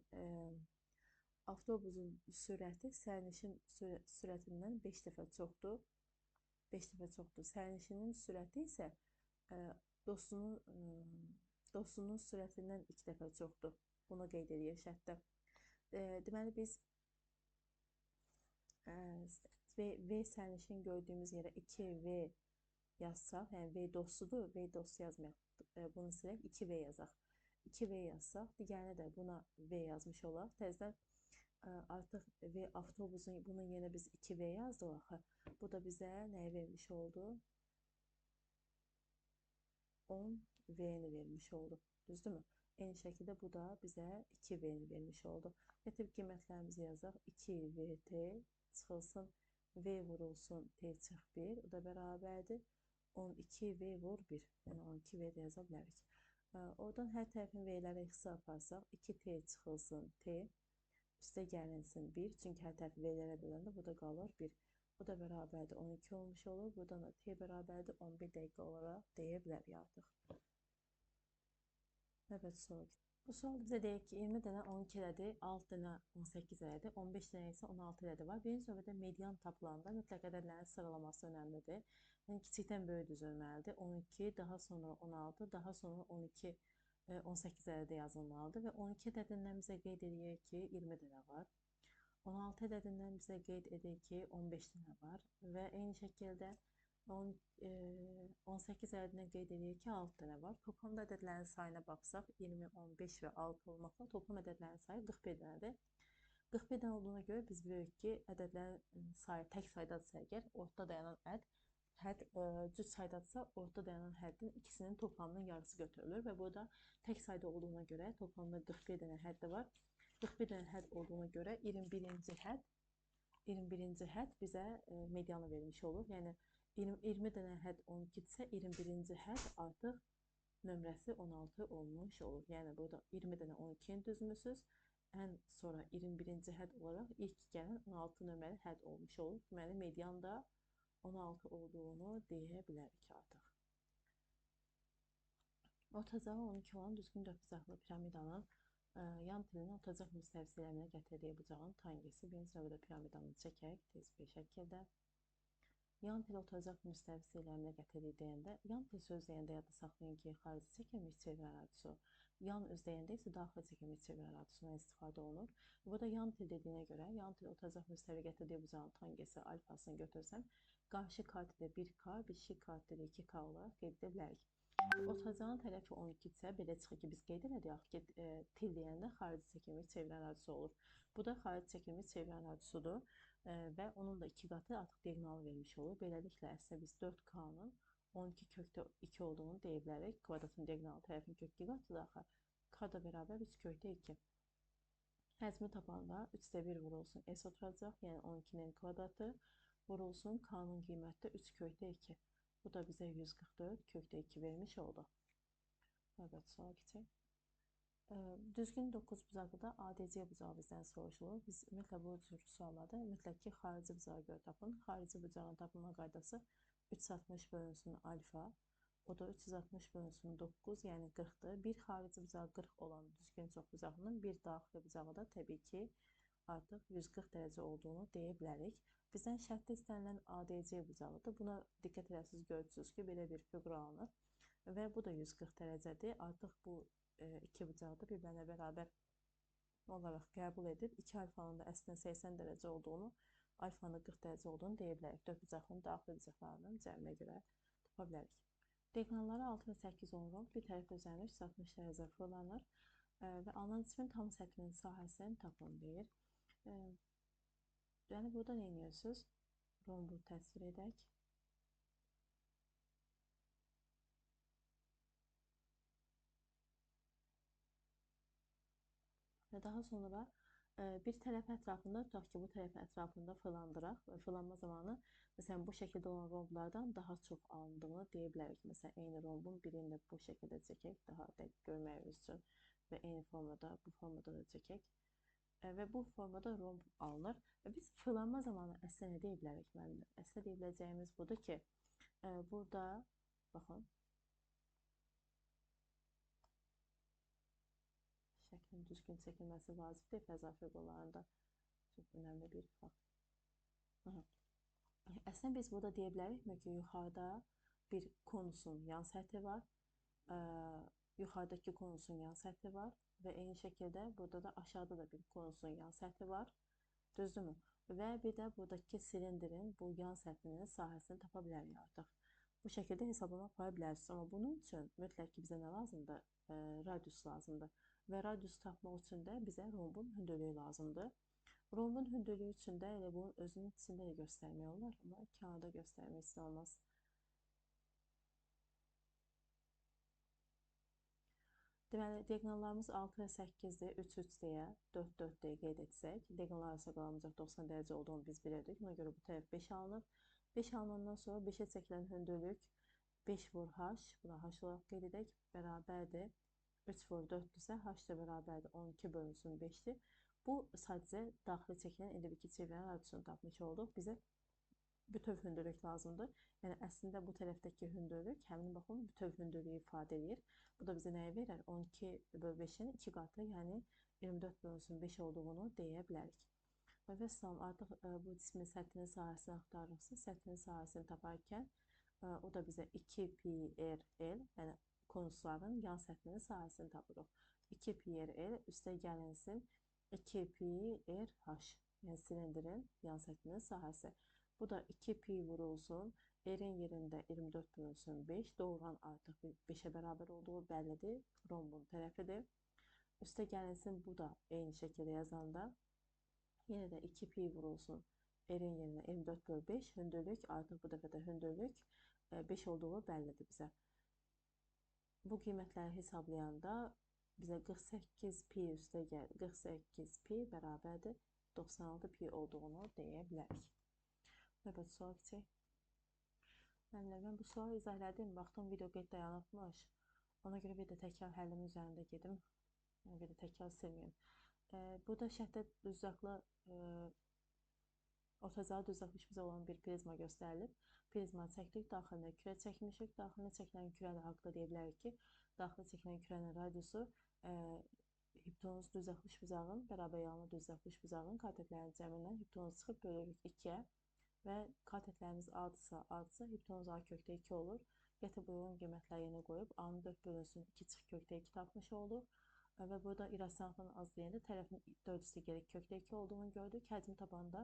Speaker 1: avtobusun sürəti sərnişin sürətindən 5 dəfə çoxdur. 5 dəfə çoxdur. Sərnişinin sürəti isə dostunun sürətindən 2 dəfə çoxdur. Bunu qeyd edir şərtdə. Deməli, biz V sərnişin gördüyümüz yerə 2V yazsaq, yəni V dostudur, V dostu yazmayaq, bunu silək, 2V yazaq. 2V yazsaq, digərinə də buna V yazmış olaq. Təzədən artıq V avtobusun, bunun yerinə biz 2V yazdıq axı. Bu da bizə nəyi vermiş oldu? 10V-ni vermiş oldu. Düzdürmü? Eyni şəkildə bu da bizə 2V-ni vermiş oldu. Gətirib qiymətlərimizi yazaq. 2VT çıxılsın, V vurulsun, T çıx 1. O da bərabərdir. 12V vur 1. Yəni 12V də yaza bilərik. Oradan hər tərəfin V-ləri ixtisar aparsaq, 2T çıxılsın, T üstə gəlinsin 1. Çünki hər tərəfi V-lərə böləndə burada qalır 1. O da bərabərdir 12 olmuş olur. Buradan da T bərabərdir 11 dəqiqə olaraq deyə bilərik artıq. Növbəti suala. Bu sual bizə deyir ki, 20 dənə 12 elədi, 6 dənə 18 elədi, 15 dənə isə 16 elədi var. Birinci növbədə median tapılanda mütləq ədədlərin sıralaması önəmlidir. Yəni, kiçikdən böyük düzülməlidir. 12, daha sonra 16, daha sonra 12, 18 ədədi yazılmalıdır və 12 ədədindən bizə qeyd edir ki, 20 dənə var. 16 ədədindən bizə qeyd edir ki, 15 dənə var və eyni şəkildə 18 ədədindən qeyd edir ki, 6 dənə var. Toplamda ədədlərin sayına baxsaq, 20, 15 və 6 olmaqla toplam ədədlərin sayı 41 dənədir. 41 dənə olduğuna görə biz bilirik ki, ədədlərin sayı tək saydadırsa əgər, ortada dayanan hədd cüt saydadırsa, ortada dayanan həddin ikisinin toplamının yarısı götürülür və burada tək sayda olduğuna görə toplamda 41 dənə həddi var. 41 dənə hədd olduğuna görə 21-ci hədd bizə medianı vermiş olur. Yəni, 20 dənə hədd 12-dirsə, 21-ci hədd artıq nömrəsi 16 olmuş olur. Yəni, burada 20 dənə 12-ni düzmüsünüz. Ən sonra 21-ci hədd olaraq ilk gələn 16 nömrəli hədd olmuş olur. Deməli, median da 16 olduğunu deyə bilərik artıq. Ortacağı 12 olan düzgün dördbucaqlı piramidanın yan tilinin ortacaq müstəvisi eləminə gətirdiyi bucağın tangesi. Birinci növbədə piramidanı çəkək tez bir şəkildə. Yan til ortacaq müstəvisi eləminə gətirdiyi deyəndə, yan til söz deyəndə yadda saxlayın ki, xarici çəkilmiş çevrə radiusu, yan öz deyəndə isə daxili çəkilmiş çevrə radiusundan istifadə olunur. Burada yan til dediyinə görə, yan til ortacaq müstəvi gətirdiyi bucağın tangesi alfasını götürsəm, qarşı katetdə 1K, bitişik katetdə 2K olaraq qeyd edə bilərik. Ortacağın tərəfi 12 isə belə çıxır ki, biz qeyd elədik ki, til deyəndə xarici çəkilmiş çevrə radiusu olur. Bu da xarici çəkilmiş çevrə radiusudur və onun da 2 qatı artıq diaqonalı vermiş olur. Beləliklə, əslində biz 4K-nın 12 kökdə 2 olduğunu deyə bilərik. Kvadratın diaqonalı tərəfinin kök 2 qatıdır axı. K da bərabər 3 kökdə 2. Həcmi tapanda 3-də 1 vurulsun S oturacaq, yəni 12-nin kvadratı vurulsun K-nın qiyməti də 3 kökdə 2. Bu da bizə 144 kökdə 2 vermiş oldu. Növbəti suala keçək. Düzgün 9 bucaqda ADC bucağı bizdən soruşulur. Biz ümumiyyətlə bu cür suallarda mütləq ki, xarici bucağı görə tapın. Xarici bucağın tapılma qaydası 360 bölünsün alfa, o da 360 bölünsün 9, yəni 40-dır. Bir xarici bucağı 40 olan düzgün çoxbucaqlının bir daxili bucağı da təbii ki, artıq 140 dərəcə olduğunu deyə bilərik. Bizdən şərtdə istənilən ADC bucağıdır. Buna diqqət edəsiniz, görürsünüz ki, belə bir fiqur alınır və bu da 140 dərəcədir. Artıq bu iki bucağı da bir-birinə bərabər olaraq qəbul edib 2 alfanın da əslində 80 dərəcə olduğunu, alfanın 40 dərəcə olduğunu deyə bilərik. 4 bucaqlının daxili bucaqlarının cəminə görə tapa bilərik. Diaqonalları 6 və 8 olan romb bir tərəfdə üzərində 360 dərəcə fırlanır və alınan cismin tam səthinin sahəsini tapın deyir. Yəni, burada nə edirsiniz? Rombu təsvir edək. Və daha sonra bir tərəf ətrafında, tutaq ki, bu tərəfin ətrafında fırlandıraq və fırlanma zamanı, məsələn, bu şəkildə olan romblardan daha çox alındığını deyə bilərik. Məsələn, eyni rombun birini də bu şəkildə çəkək, daha dəqiq görməyimiz üçün və eyni formada, bu formada da çəkək. Və bu formada romb alınır. Və biz fırlanma zamanı əslində nə deyə bilərik müəllim? Əslində deyə biləcəyimiz budur ki, burada, baxın, şəklin düzgün çəkilməsi vacibdir fəza fiqurlarında. Çox önəmli bir fakt. Əslində biz burada deyə bilərikmi ki, yuxarıda bir konusun yan səthi var, yuxarıdakı konusun yan səthi var və eyni şəkildə burada da aşağıda da bir konusun yan səthi var. Düzdürmü? Və bir də buradakı silindirin bu yan səthinin sahəsini tapa bilərik artıq. Bu şəkildə hesablama apara bilərsiniz. Amma bunun üçün mütləq ki, bizə nə lazımdır? Radius lazımdır. Və radius tapmaq üçün də bizə rombun hündürlüyü lazımdır. Rombun hündürlüyü üçün də elə bunun özünün içində də göstərmək olar, amma kağıda göstərmək üçün olmaz. Deməli, diaqonallarımız 6 və 8-dir, 3, 3 deyə, 4, 4 deyə qeyd etsək, diaqonallar arasında qalan 90 dərəcə olduğunu biz bilirdik. Buna görə bu tərəf 5 alınır. 5 alınandan sonra 5-ə çəkilən hündürlük 5 vur h, buna h olaraq qeyd edək, bərabərdir. 3 vur 4-dürsə, h da bərabərdir, 12 bölünsün 5-dir. Bu, sadəcə daxili çəkilən indi iki çevrənin radiusunu tapmış olduq. Bizə Bütöv hündürlük lazımdır. Yəni, əslində bu tərəfdəki hündürlük həmin baxın bütöv hündürlüyü ifadə edir. Bu da bizə nəyi verər? 12 böl 5-in 2 qatı, yəni 24 bölünsün 5 olduğunu deyə bilərik. Və vəssalam, artıq bu cismin səthinin sahəsini axtarırıqsa, səthinin sahəsini taparkən o da bizə 2 pi r l, yəni konusların yan səthinin sahəsini tapırıq. 2 pi r l üstə gəlinsin 2 pi r h, yəni silindirin yan səthinin sahəsi. Bu da 2 pi vurulsun, r-in yerində 24 bölünsün 5, doğrudan artıq 5-ə bərabər olduğu bəllidir, rombun tərəfidir. Üstə gəlinsin, bu da eyni şəkildə yazanda, yenə də 2 pi vurulsun, r-in yerinə 24 böl 5, hündürlük, artıq bu dəfə də hündürlük 5 olduğu bəllidir bizə. Bu qiymətləri hesablayanda bizə 48 pi üstə gəl, 48 pi bərabərdir 96 pi olduğunu deyə bilərik. Növbəti sual keçək. Müəllimlər, mən bu sualı izah elədim. Baxdım, video qeyd dayanıbmış. Ona görə bir də təkrar həllimin üzərində gedim. Yəni, bir də təkrar silməyim. Burada şərtdə düzcaqlı, ortacalı düzcaqlı üçbucaq olan bir prizma göstərilib. Prizma çəkdik, daxilinə kürə çəkmişik. Daxilinə çəkilən kürə haqda deyə bilərik ki, daxilinə çəkilən kürənin radiusu hiptonuz düzcaqlı üçbucağın, bərabər yanlı düzcaqlı üçbucağın katetlərinin cəmindən hiptonuz çıxıb bölürük 2-yə. Və katetlərimiz A-dırsa, A-dırsa, hiptonuz A kökdə 2 olur. Gətirib uyğun qiymətləri yerinə qoyub A-nı 4 bölünsün 2 çıx kökdə 2 tapmış olduq. Və burada irrasionaldan az deyəndə tərəfin 4 üstə gəlib kökdə 2 olduğunu gördük. Həcmi tapanda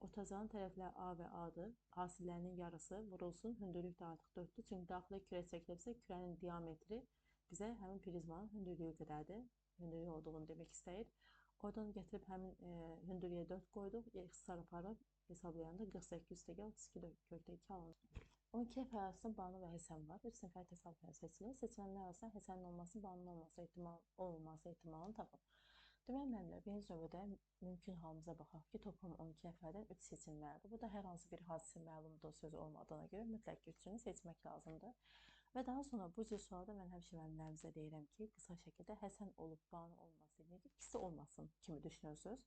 Speaker 1: ortacalın tərəfləri A və A-dır. Hasillərinin yarısı vurulsun. Hündürlük də artıq 4-dür. Çünki daxilə kürə çəkilibsə, kürənin diametri bizə həmin prizmanın hündürlüyü qədərdir. Hündürlüyü olduğunu demək istəyir. Oradan gətirib həmin hündürlüyə 4 qoyduq. İxtisar aparıb hesablayanda 48 üstə gəl 32 kökdə 2 alınır. 12 nəfər arasında Banu və Həsən var. 3 nəfər təsadüfən seçilir. Seçilənlər arasında Həsənin olması, Banunun olması ehtimalını tapın. Deməli, müəllimlər, birinci növbədə mümkün halımıza baxaq ki, toplam 12 nəfərdən 3 seçilməlidir. Bu da hər hansı bir hadisə məlumdur sözü olmadığına görə mütləq 3-ünü seçmək lazımdır. Və daha sonra bu cür sualda mən həmişə müəllimlərimizə deyirəm ki, qısa şəkildə Həsən olub, Banu olması, ikisi olmasın kimi düşünürsünüz.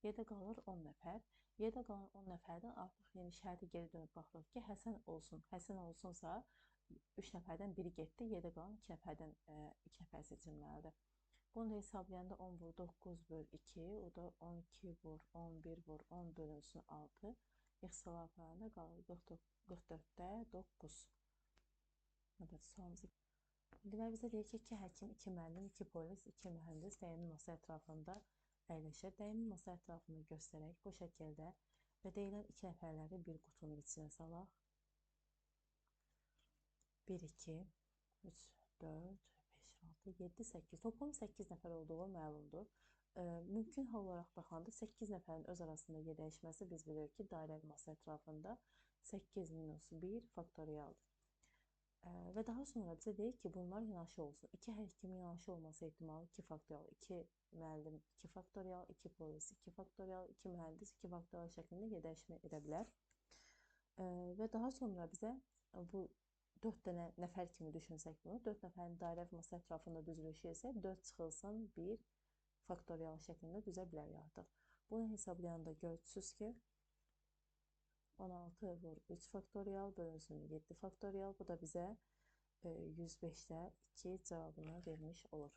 Speaker 1: Yerdə qalır 10 nəfər. Yerdə qalan 10 nəfərdən artıq yeni şərti geri dönüb baxırıq ki, Həsən olsun. Həsən olsunsa 3 nəfərdən biri getdi, yerdə qalan 2 nəfərdən 2 nəfər seçilməlidir. Bunu da hesablayanda 10 vur 9 böl 2, o da 12 vur 11 vur 10 bölünsün 6. İxtisara aparanda qalır 44-də 9. Növbəti sualımızı. Deməli, bizə deyir ki, 2 həkim, 2 müəllim, 2 polis, 2 mühəndis dəyirmi masa ətrafında əyləşir. Dəyirmi masa ətrafını göstərək bu şəkildə və deyilən 2 nəfərləri bir qutunun içinə salaq. 1, 2, 3, 4, 5, 6, 7, 8. Toplam 8 nəfər olduğu məlumdur. Mümkün hal olaraq baxanda 8 nəfərin öz arasında yerləşməsi biz bilirik ki, dairəvi masa ətrafında 8 minus 1 faktorialdır. Və daha sonra bizə deyir ki, bunlar yanaşı olsun. 2 həkimin yanaşı olması ehtimalı 2 faktorial, 2 müəllim 2 faktorial, 2 polis 2 faktorial, 2 mühəndis 2 faktorial şəklində yerləşmə edə bilər. Və daha sonra bizə bu 4 dənə nəfər kimi düşünsək bunu, 4 nəfərin dairəvi masa ətrafında düzülüşü isə 4 çıxılsın 1 faktorial şəklində düzə bilərik artıq. Bunu hesablayanda görürsünüz ki, 16 vur 3 faktorial bölünsün 7 faktorial. Bu da bizə 105-də 2 cavabını vermiş olur.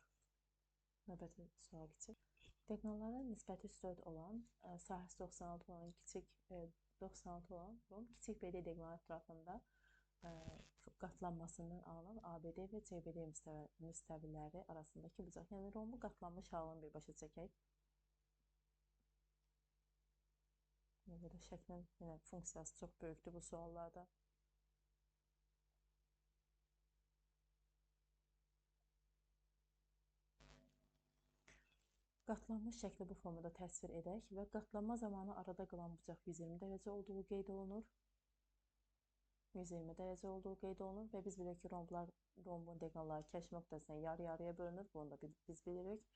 Speaker 1: Növbəti sual keçək. Diagonalların nisbəti 3-4 olan, sahəsi 96 olan kiçik 96 olan romb kiçik BD diagonalı ətrafında qatlanmasından alınan ABD və CBD müstəviləri arasındakı bucaq. Yəni rombu qatlanmış halını birbaşa çəkək. Burada şəklin yenə funksiyası çox böyükdür bu suallarda. Qatlanmış şəkli bu formada təsvir edək və qatlanma zamanı arada qalan bucaq 120 dərəcə olduğu qeyd olunur. 120 dərəcə olduğu qeyd olunur və biz bilirik ki, rombun diagonalları kəşf nöqtəsindən yarı-yarıya bölünür. Bunu da biz bilirik.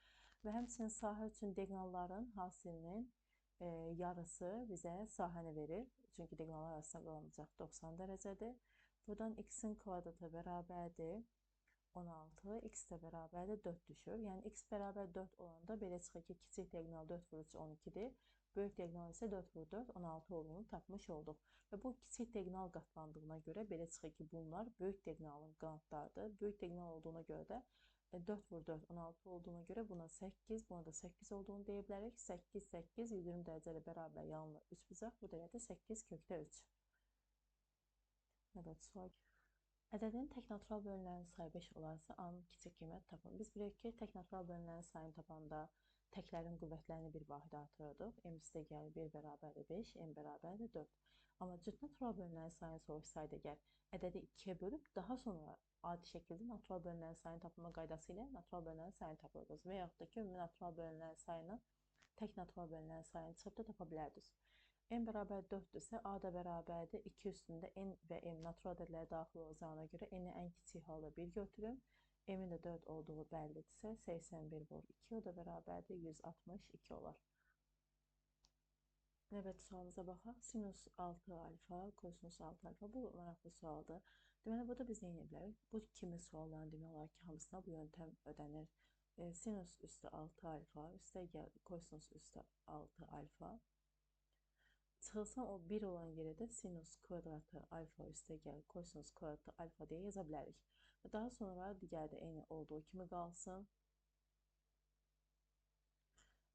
Speaker 1: Və həmçinin sahə üçün diagonalların hasilinin yarısı bizə sahəni verir. Çünki diagonallar arasında qalan bucaq 90 dərəcədir. Buradan x-in kvadratı bərabərdir 16, x də bərabərdir 4 düşür. Yəni x bərabər 4 olanda belə çıxır ki, kiçik diagonal 4 vur 3 12-dir. Böyük diaqonal isə 4 vur 4, 16 olduğunu tapmış olduq. Və bu kiçik diaqonal qatlandığına görə belə çıxır ki, bunlar böyük diaqonalın qanadlarıdır. Böyük diaqonal olduğuna görə də 4 vur 4, 16 olduğuna görə buna 8, buna da 8 olduğunu deyə bilərik. 8, 8, 120 dərəcə ilə bərabər yanlı 3 bucaq. Bu da elədir 8 kökdə 3. Növbəti sual. Ədədin tək natural bölünlərinin sayı 5 olarsa, A-nın kiçik qiyməti tapın. Biz bilirik ki, tək natural bölünlərin sayını tapanda təklərin qüvvətlərini bir vahid artırırdıq. M üstə gəl 1 bərabərdir 5, M bərabərdir 4. Amma cüt natural bölünlərin sayını soruşsaydı əgər, ədədi 2-yə bölüb, daha sonra adi şəkildə natural bölünlərin sayını tapma qaydası ilə natural bölünlərin sayını tapırdınız. Və yaxud da ki, ümumi natural bölünlərin sayını tək natural bölünlərin sayını çıxıb da tapa bilərdiniz. M bərabər 4-dürsə, A da bərabərdir 2 üstündə N və M natural ədədləri daxil olacağına görə N-i ən kiçik halda 1 götürüm. M-in də 4 olduğu bəllidirsə, 81 vur 2, o da bərabərdir 162 olar. Növbəti sualımıza baxaq. Sinus 6 alfa, kosinus 6 alfa. Bu maraqlı sualdır. Deməli, burada biz nə edə bilərik? Bu kimi sualların demək olar ki, hamısına bu yöntəm ödənir. Sinus üstə 6 alfa, üstə gəl kosinus üstə 6 alfa. Çıxılsam o 1 olan yerə də sinus kvadratı alfa üstə gəl kosinus kvadratı alfa deyə yaza bilərik. Və daha sonra digər də eyni olduğu kimi qalsın.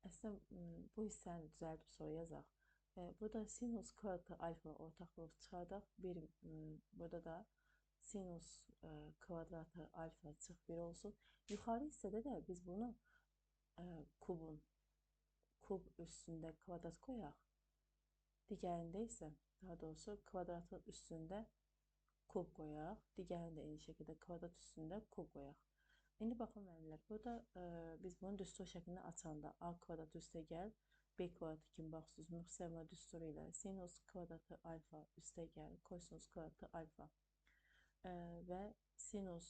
Speaker 1: Əslində, bu hissəni düzəldib sonra yazaq. Burada sinus kvadratı alfa ortaq qrup çıxardaq. Burada da sinus kvadratı alfa çıx 1 olsun. Yuxarı hissədə də biz bunu kub üstündə kvadrat qoyaq. Digərində isə, daha doğrusu kvadratın üstündə kub qoyaq. Digərində eyni şəkildə kvadrat üstündə kub qoyaq. İndi baxın müəllimlər, burada biz bunu düstur şəklində açanda A kvadratı üstə gəl, B kvadratı kimi baxırsınız, müxtəsər düsturu ilə sinus kvadratı alfa üstə gəl, kosinus kvadratı alfa və sinus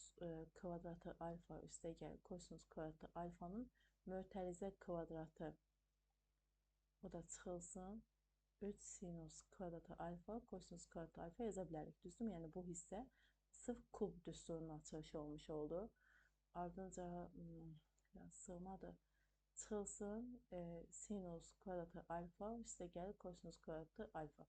Speaker 1: kvadratı alfa üstə gəl, kosinus kvadratı alfanın mötərizə kvadratı, o da çıxılsın. 3 sinus kvadratı alfa, kosinus kvadratı alfa yaza bilərik. Düzdürmü? Yəni bu hissə sırf kub düsturunun açılışı olmuş oldu. Ardınca sığmadı. Çıxılsın sinus kvadratı alfa, üstə gəl kosinus kvadratı alfa.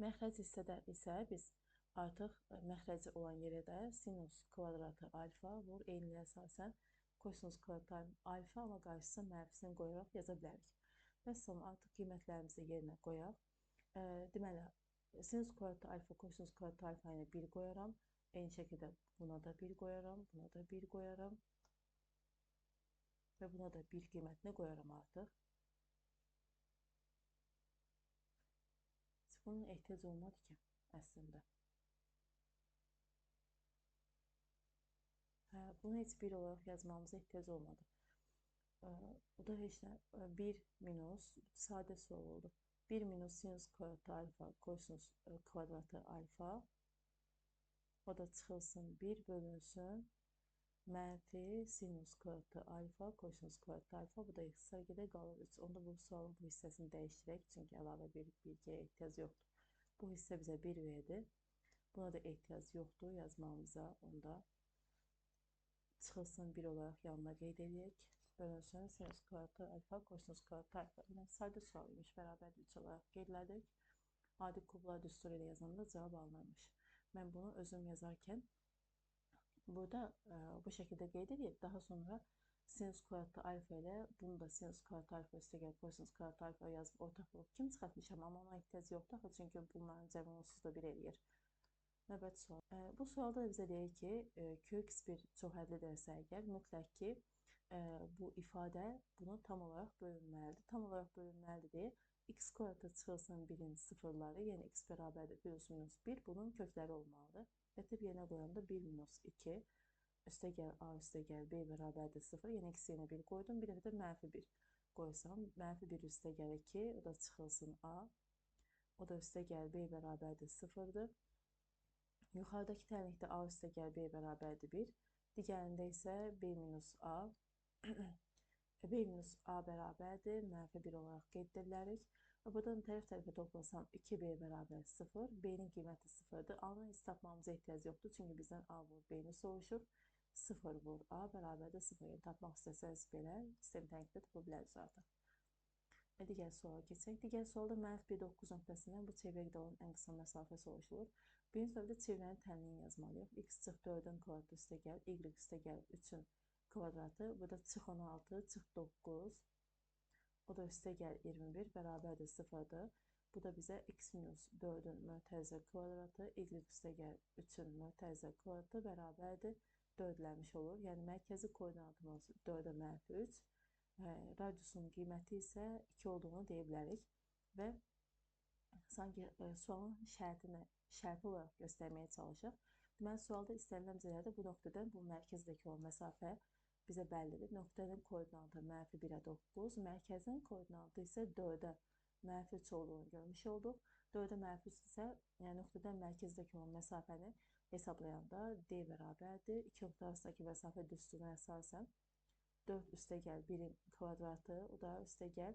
Speaker 1: Məxrəc hissədə isə biz artıq məxrəci olan yerə də sinus kvadratı alfa vur eyniliyə əsasən kosinus kvadratı alfa, amma qarşısına mənfisini qoyaraq yaza bilərik. Vəssalam, artıq qiymətlərimizi yerinə qoyaq. Deməli, sinus kvadratı alfa, kosinus kvadratı alfa ilə 1 qoyaram. Eyni şəkildə buna da 1 qoyaram, buna da 1 qoyaram. Və buna da 1 qiymətini qoyaram artıq. Bunun ehtiyac olmadı ki, əslində. Hə, bunu heç 1 olaraq yazmamıza ehtiyac olmadı. O da heç nə, 1 minus, sadə sual oldu. 1 minus sinus kvadratı alfa, kosinus kvadratı alfa. O da çıxılsın 1 bölünsün. Mənfi sinus kvadratı alfa, kosinus kvadratı alfa. Bu da ixtisar gedə qalır 3. Onda bu sualın bu hissəsini dəyişdirək. Çünki əlavə bir bilgiyə ehtiyac yoxdur. Bu hissə bizə 1 verdi. Buna da ehtiyac yoxdur yazmamıza. Onda çıxılsın 1 olaraq yanına qeyd edək. Bölünsün sinus kvadratı alfa, kosinus kvadratı alfa. Yəni, sadə sual imiş, bərabərdir 3 olaraq qeydlədik. Adi kublar düsturu ilə yazanda cavab alınırmış. Mən bunu özüm yazarkən burada bu şəkildə qeyd edib, daha sonra sinus kvadratı alfa ilə bunu da sinus kvadratı alfa üstə gəlib kosinus kvadratı alfa yazıb ortaq qrup kimi çıxartmışam, amma ona ehtiyac yoxdur axı, çünki bunların cəmi onsuz da 1 eləyir. Növbəti sual. Bu sualda da bizə deyir ki, Qx1 çox hədlidirsə əgər, mütləq ki, bu ifadə bunu tam olaraq bölünməlidir. Tam olaraq bölünməlidir deyə x kvadratı çıxılsın 1-in sıfırları, yəni x bərabərdir plus minus 1, bunun kökləri olmalıdır. Gətirib yerinə qoyanda 1 minus 2, üstə gəl a, üstə gəl b bərabərdir 0, yəni x yerinə 1 qoydum, bir dəfə də mənfi 1 qoysam, mənfi 1 üstə gəl 2, o da çıxılsın a, o da üstə gəl b bərabərdir 0-dır. Yuxarıdakı tənlikdə a üstə gəl b bərabərdir 1, digərində isə b minus a, b minus a bərabərdir, mənfi 1 olaraq qeyd edə bilərik. Və buradan tərəf tərəfə toplasam 2b bərabər 0, b-nin qiyməti 0-dır. A-nı heç tapmamıza ehtiyac yoxdur, çünki bizdən a vur b-ni soruşur. 0 vur a bərabərdir 0. Yəni, tapmaq istəsəniz belə sistem tənlikdə tapa bilərsiniz artıq. Digər suala keçək. Digər sualda mənfi 1,9 nöqtəsindən bu çevrəyə qədər olan ən qısa məsafə soruşulur. Birinci növbədə çevrənin tənliyini yazmalıyıq. X çıx 4-ün kvadratı üstə gəl, Y üstə gəl 3-ün kvadratı. Burada çıx 16, çıx 9, o da üstə gəl 21, bərabərdir 0-dır. Bu da bizə x minus 4-ün mötərizə kvadratı, y üstə gəl 3-ün mötərizə kvadratı bərabərdir 4-ləmiş olur. Yəni mərkəzi koordinatımız 4-ə mənfi 3, radiusun qiyməti isə 2 olduğunu deyə bilərik. Və sanki sualın şərtini şərti olaraq göstərməyə çalışaq. Deməli, sualda istənilən bizə nədir? Bu nöqtədən bu mərkəzdəki olan məsafə bizə bəllidir. Nöqtənin koordinatı mənfi 1-ə 9, mərkəzin koordinatı isə 4-ə mənfi 3 olduğunu görmüş olduq. 4-ə mənfi 3 isə yəni nöqtədən mərkəzdəki olan məsafəni hesablayanda D bərabərdir. İki nöqtə arasındakı məsafə düsturuna əsasən 4 üstə gəl 1-in kvadratı, o da üstə gəl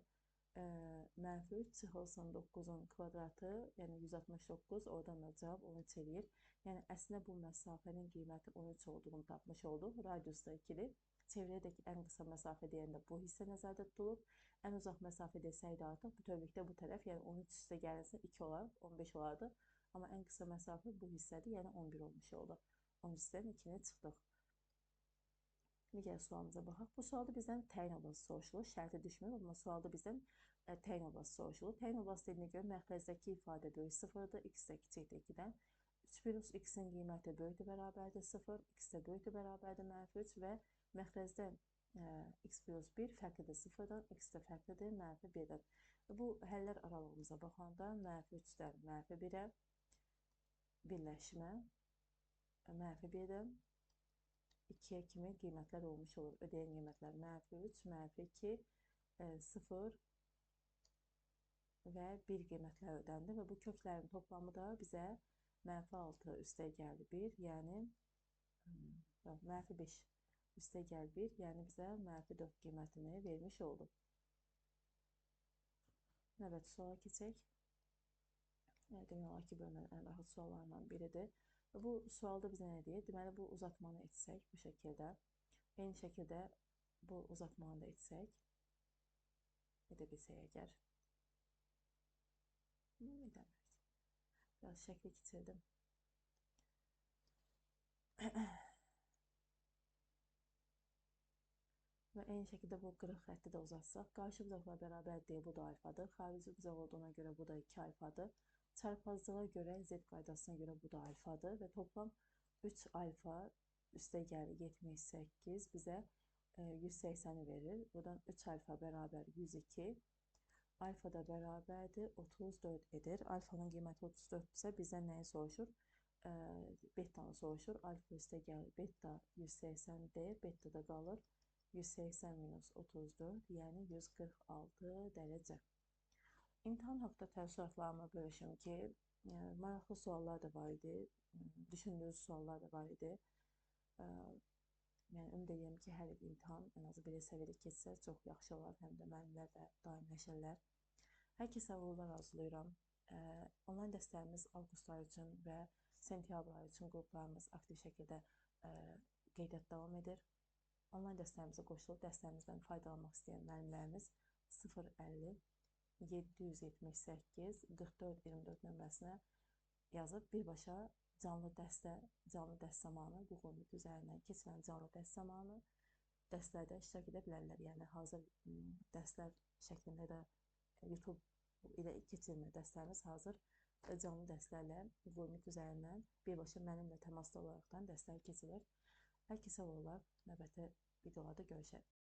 Speaker 1: mənfi 3 çıxılsın 9-un kvadratı, yəni 169, oradan da cavab 13 eləyir. Yəni əslində bu məsafənin qiyməti 13 olduğunu tapmış olduq. Radius da 2-dir. Çevrədəki ən qısa məsafə deyəndə bu hissə nəzərdə tutulub. Ən uzaq məsafə desəydi artıq bütövlükdə bu tərəf, yəni 13 üstə gəlinsin 2 olar, 15 olardı. Amma ən qısa məsafə bu hissədir, yəni 11 olmuş oldu. 13-dən 2-ni çıxdıq. Digər sualımıza baxaq. Bu sualda bizdən təyin oblasti soruşulur. Şərti düşmür, amma sualda bizdən təyin oblasti soruşulur. Təyin oblasti dediyinə görə məxrəzdəki ifadə böyük 0-dır, x də kiçikdir 2-dən. 3 plus x-in qiyməti böyükdür bərabərdir 0, x də böyükdür bərabərdir mənfi 3 və məxrəzdə x plus 1 fərqlidir 0-dan, x də fərqlidir mənfi 1-dən. Bu həllər aralığımıza baxanda mənfi 3-dən mənfi 1-ə birləşmə mənfi 1-dən 2-yə kimi qiymətlər olmuş olur. Ödəyən qiymətlər mənfi 3, mənfi 2, 0 və 1 qiymətlər ödəndi və bu köklərin toplamı da bizə mənfi 6 üstə gəldi 1, yəni mənfi 5 üstə gəl 1, yəni bizə mənfi 4 qiymətini vermiş oldu. Növbəti suala keçək. Demək olar ki, bölmənin ən rahat suallarından biridir. Bu sualda bizə nə deyir? Deməli, bu uzatmanı etsək bu şəkildə. Eyni şəkildə bu uzatmanı da etsək. Edə bilsək əgər. Edəmirik. Biraz şəkli kiçildim. Və eyni şəkildə bu qırıq xətti də uzatsaq, qarşı bucaqlar bərabər deyə bu da alfadır. Xarici bucaq olduğuna görə bu da 2 alfadır. Çarpazlığa görə, Z qaydasına görə bu da alfadır və toplam 3 alfa üstə gəlir 78 bizə 180-i verir. Buradan 3 alfa bərabər 102, alfa da bərabərdir 34 edir. Alfanın qiyməti 34 isə bizdən nəyi soruşur? Betanı soruşur. Alfa üstə gəlir beta 180D, beta da qalır 180 minus 34, yəni 146 dərəcə. İmtahan haqda təəssüratlarımı bölüşüm ki, maraqlı suallar da var idi, düşündürücü suallar da var idi. Yəni, ümid edirəm ki, hər il imtahan ən azı belə səviyyədə keçsə çox yaxşı olar, həm də müəllimlər də daimləşərlər. Hər kəsə uğurlar arzulayıram. Onlayn dərslərimiz avqust ayı üçün və sentyabr ayı üçün qruplarımız aktiv şəkildə qeydiyyat davam edir. Onlayn dərslərimizə qoşulub dərslərimizdən faydalanmaq istəyən müəllimlərimiz 050 778 44 24 nömrəsinə yazıb birbaşa canlı dərsdə, canlı dərs zamanı, Google Meet üzərindən keçirilən canlı dərs zamanı dərslərdə iştirak edə bilərlər. Yəni hazır dərslər şəklində də YouTube ilə keçirilmə dərslərimiz hazır canlı dərslərlə Google Meet üzərindən birbaşa mənimlə təmasda olaraqdan dərslər keçilir. Hər kəsə uğurlar. Növbəti videolarda görüşərik.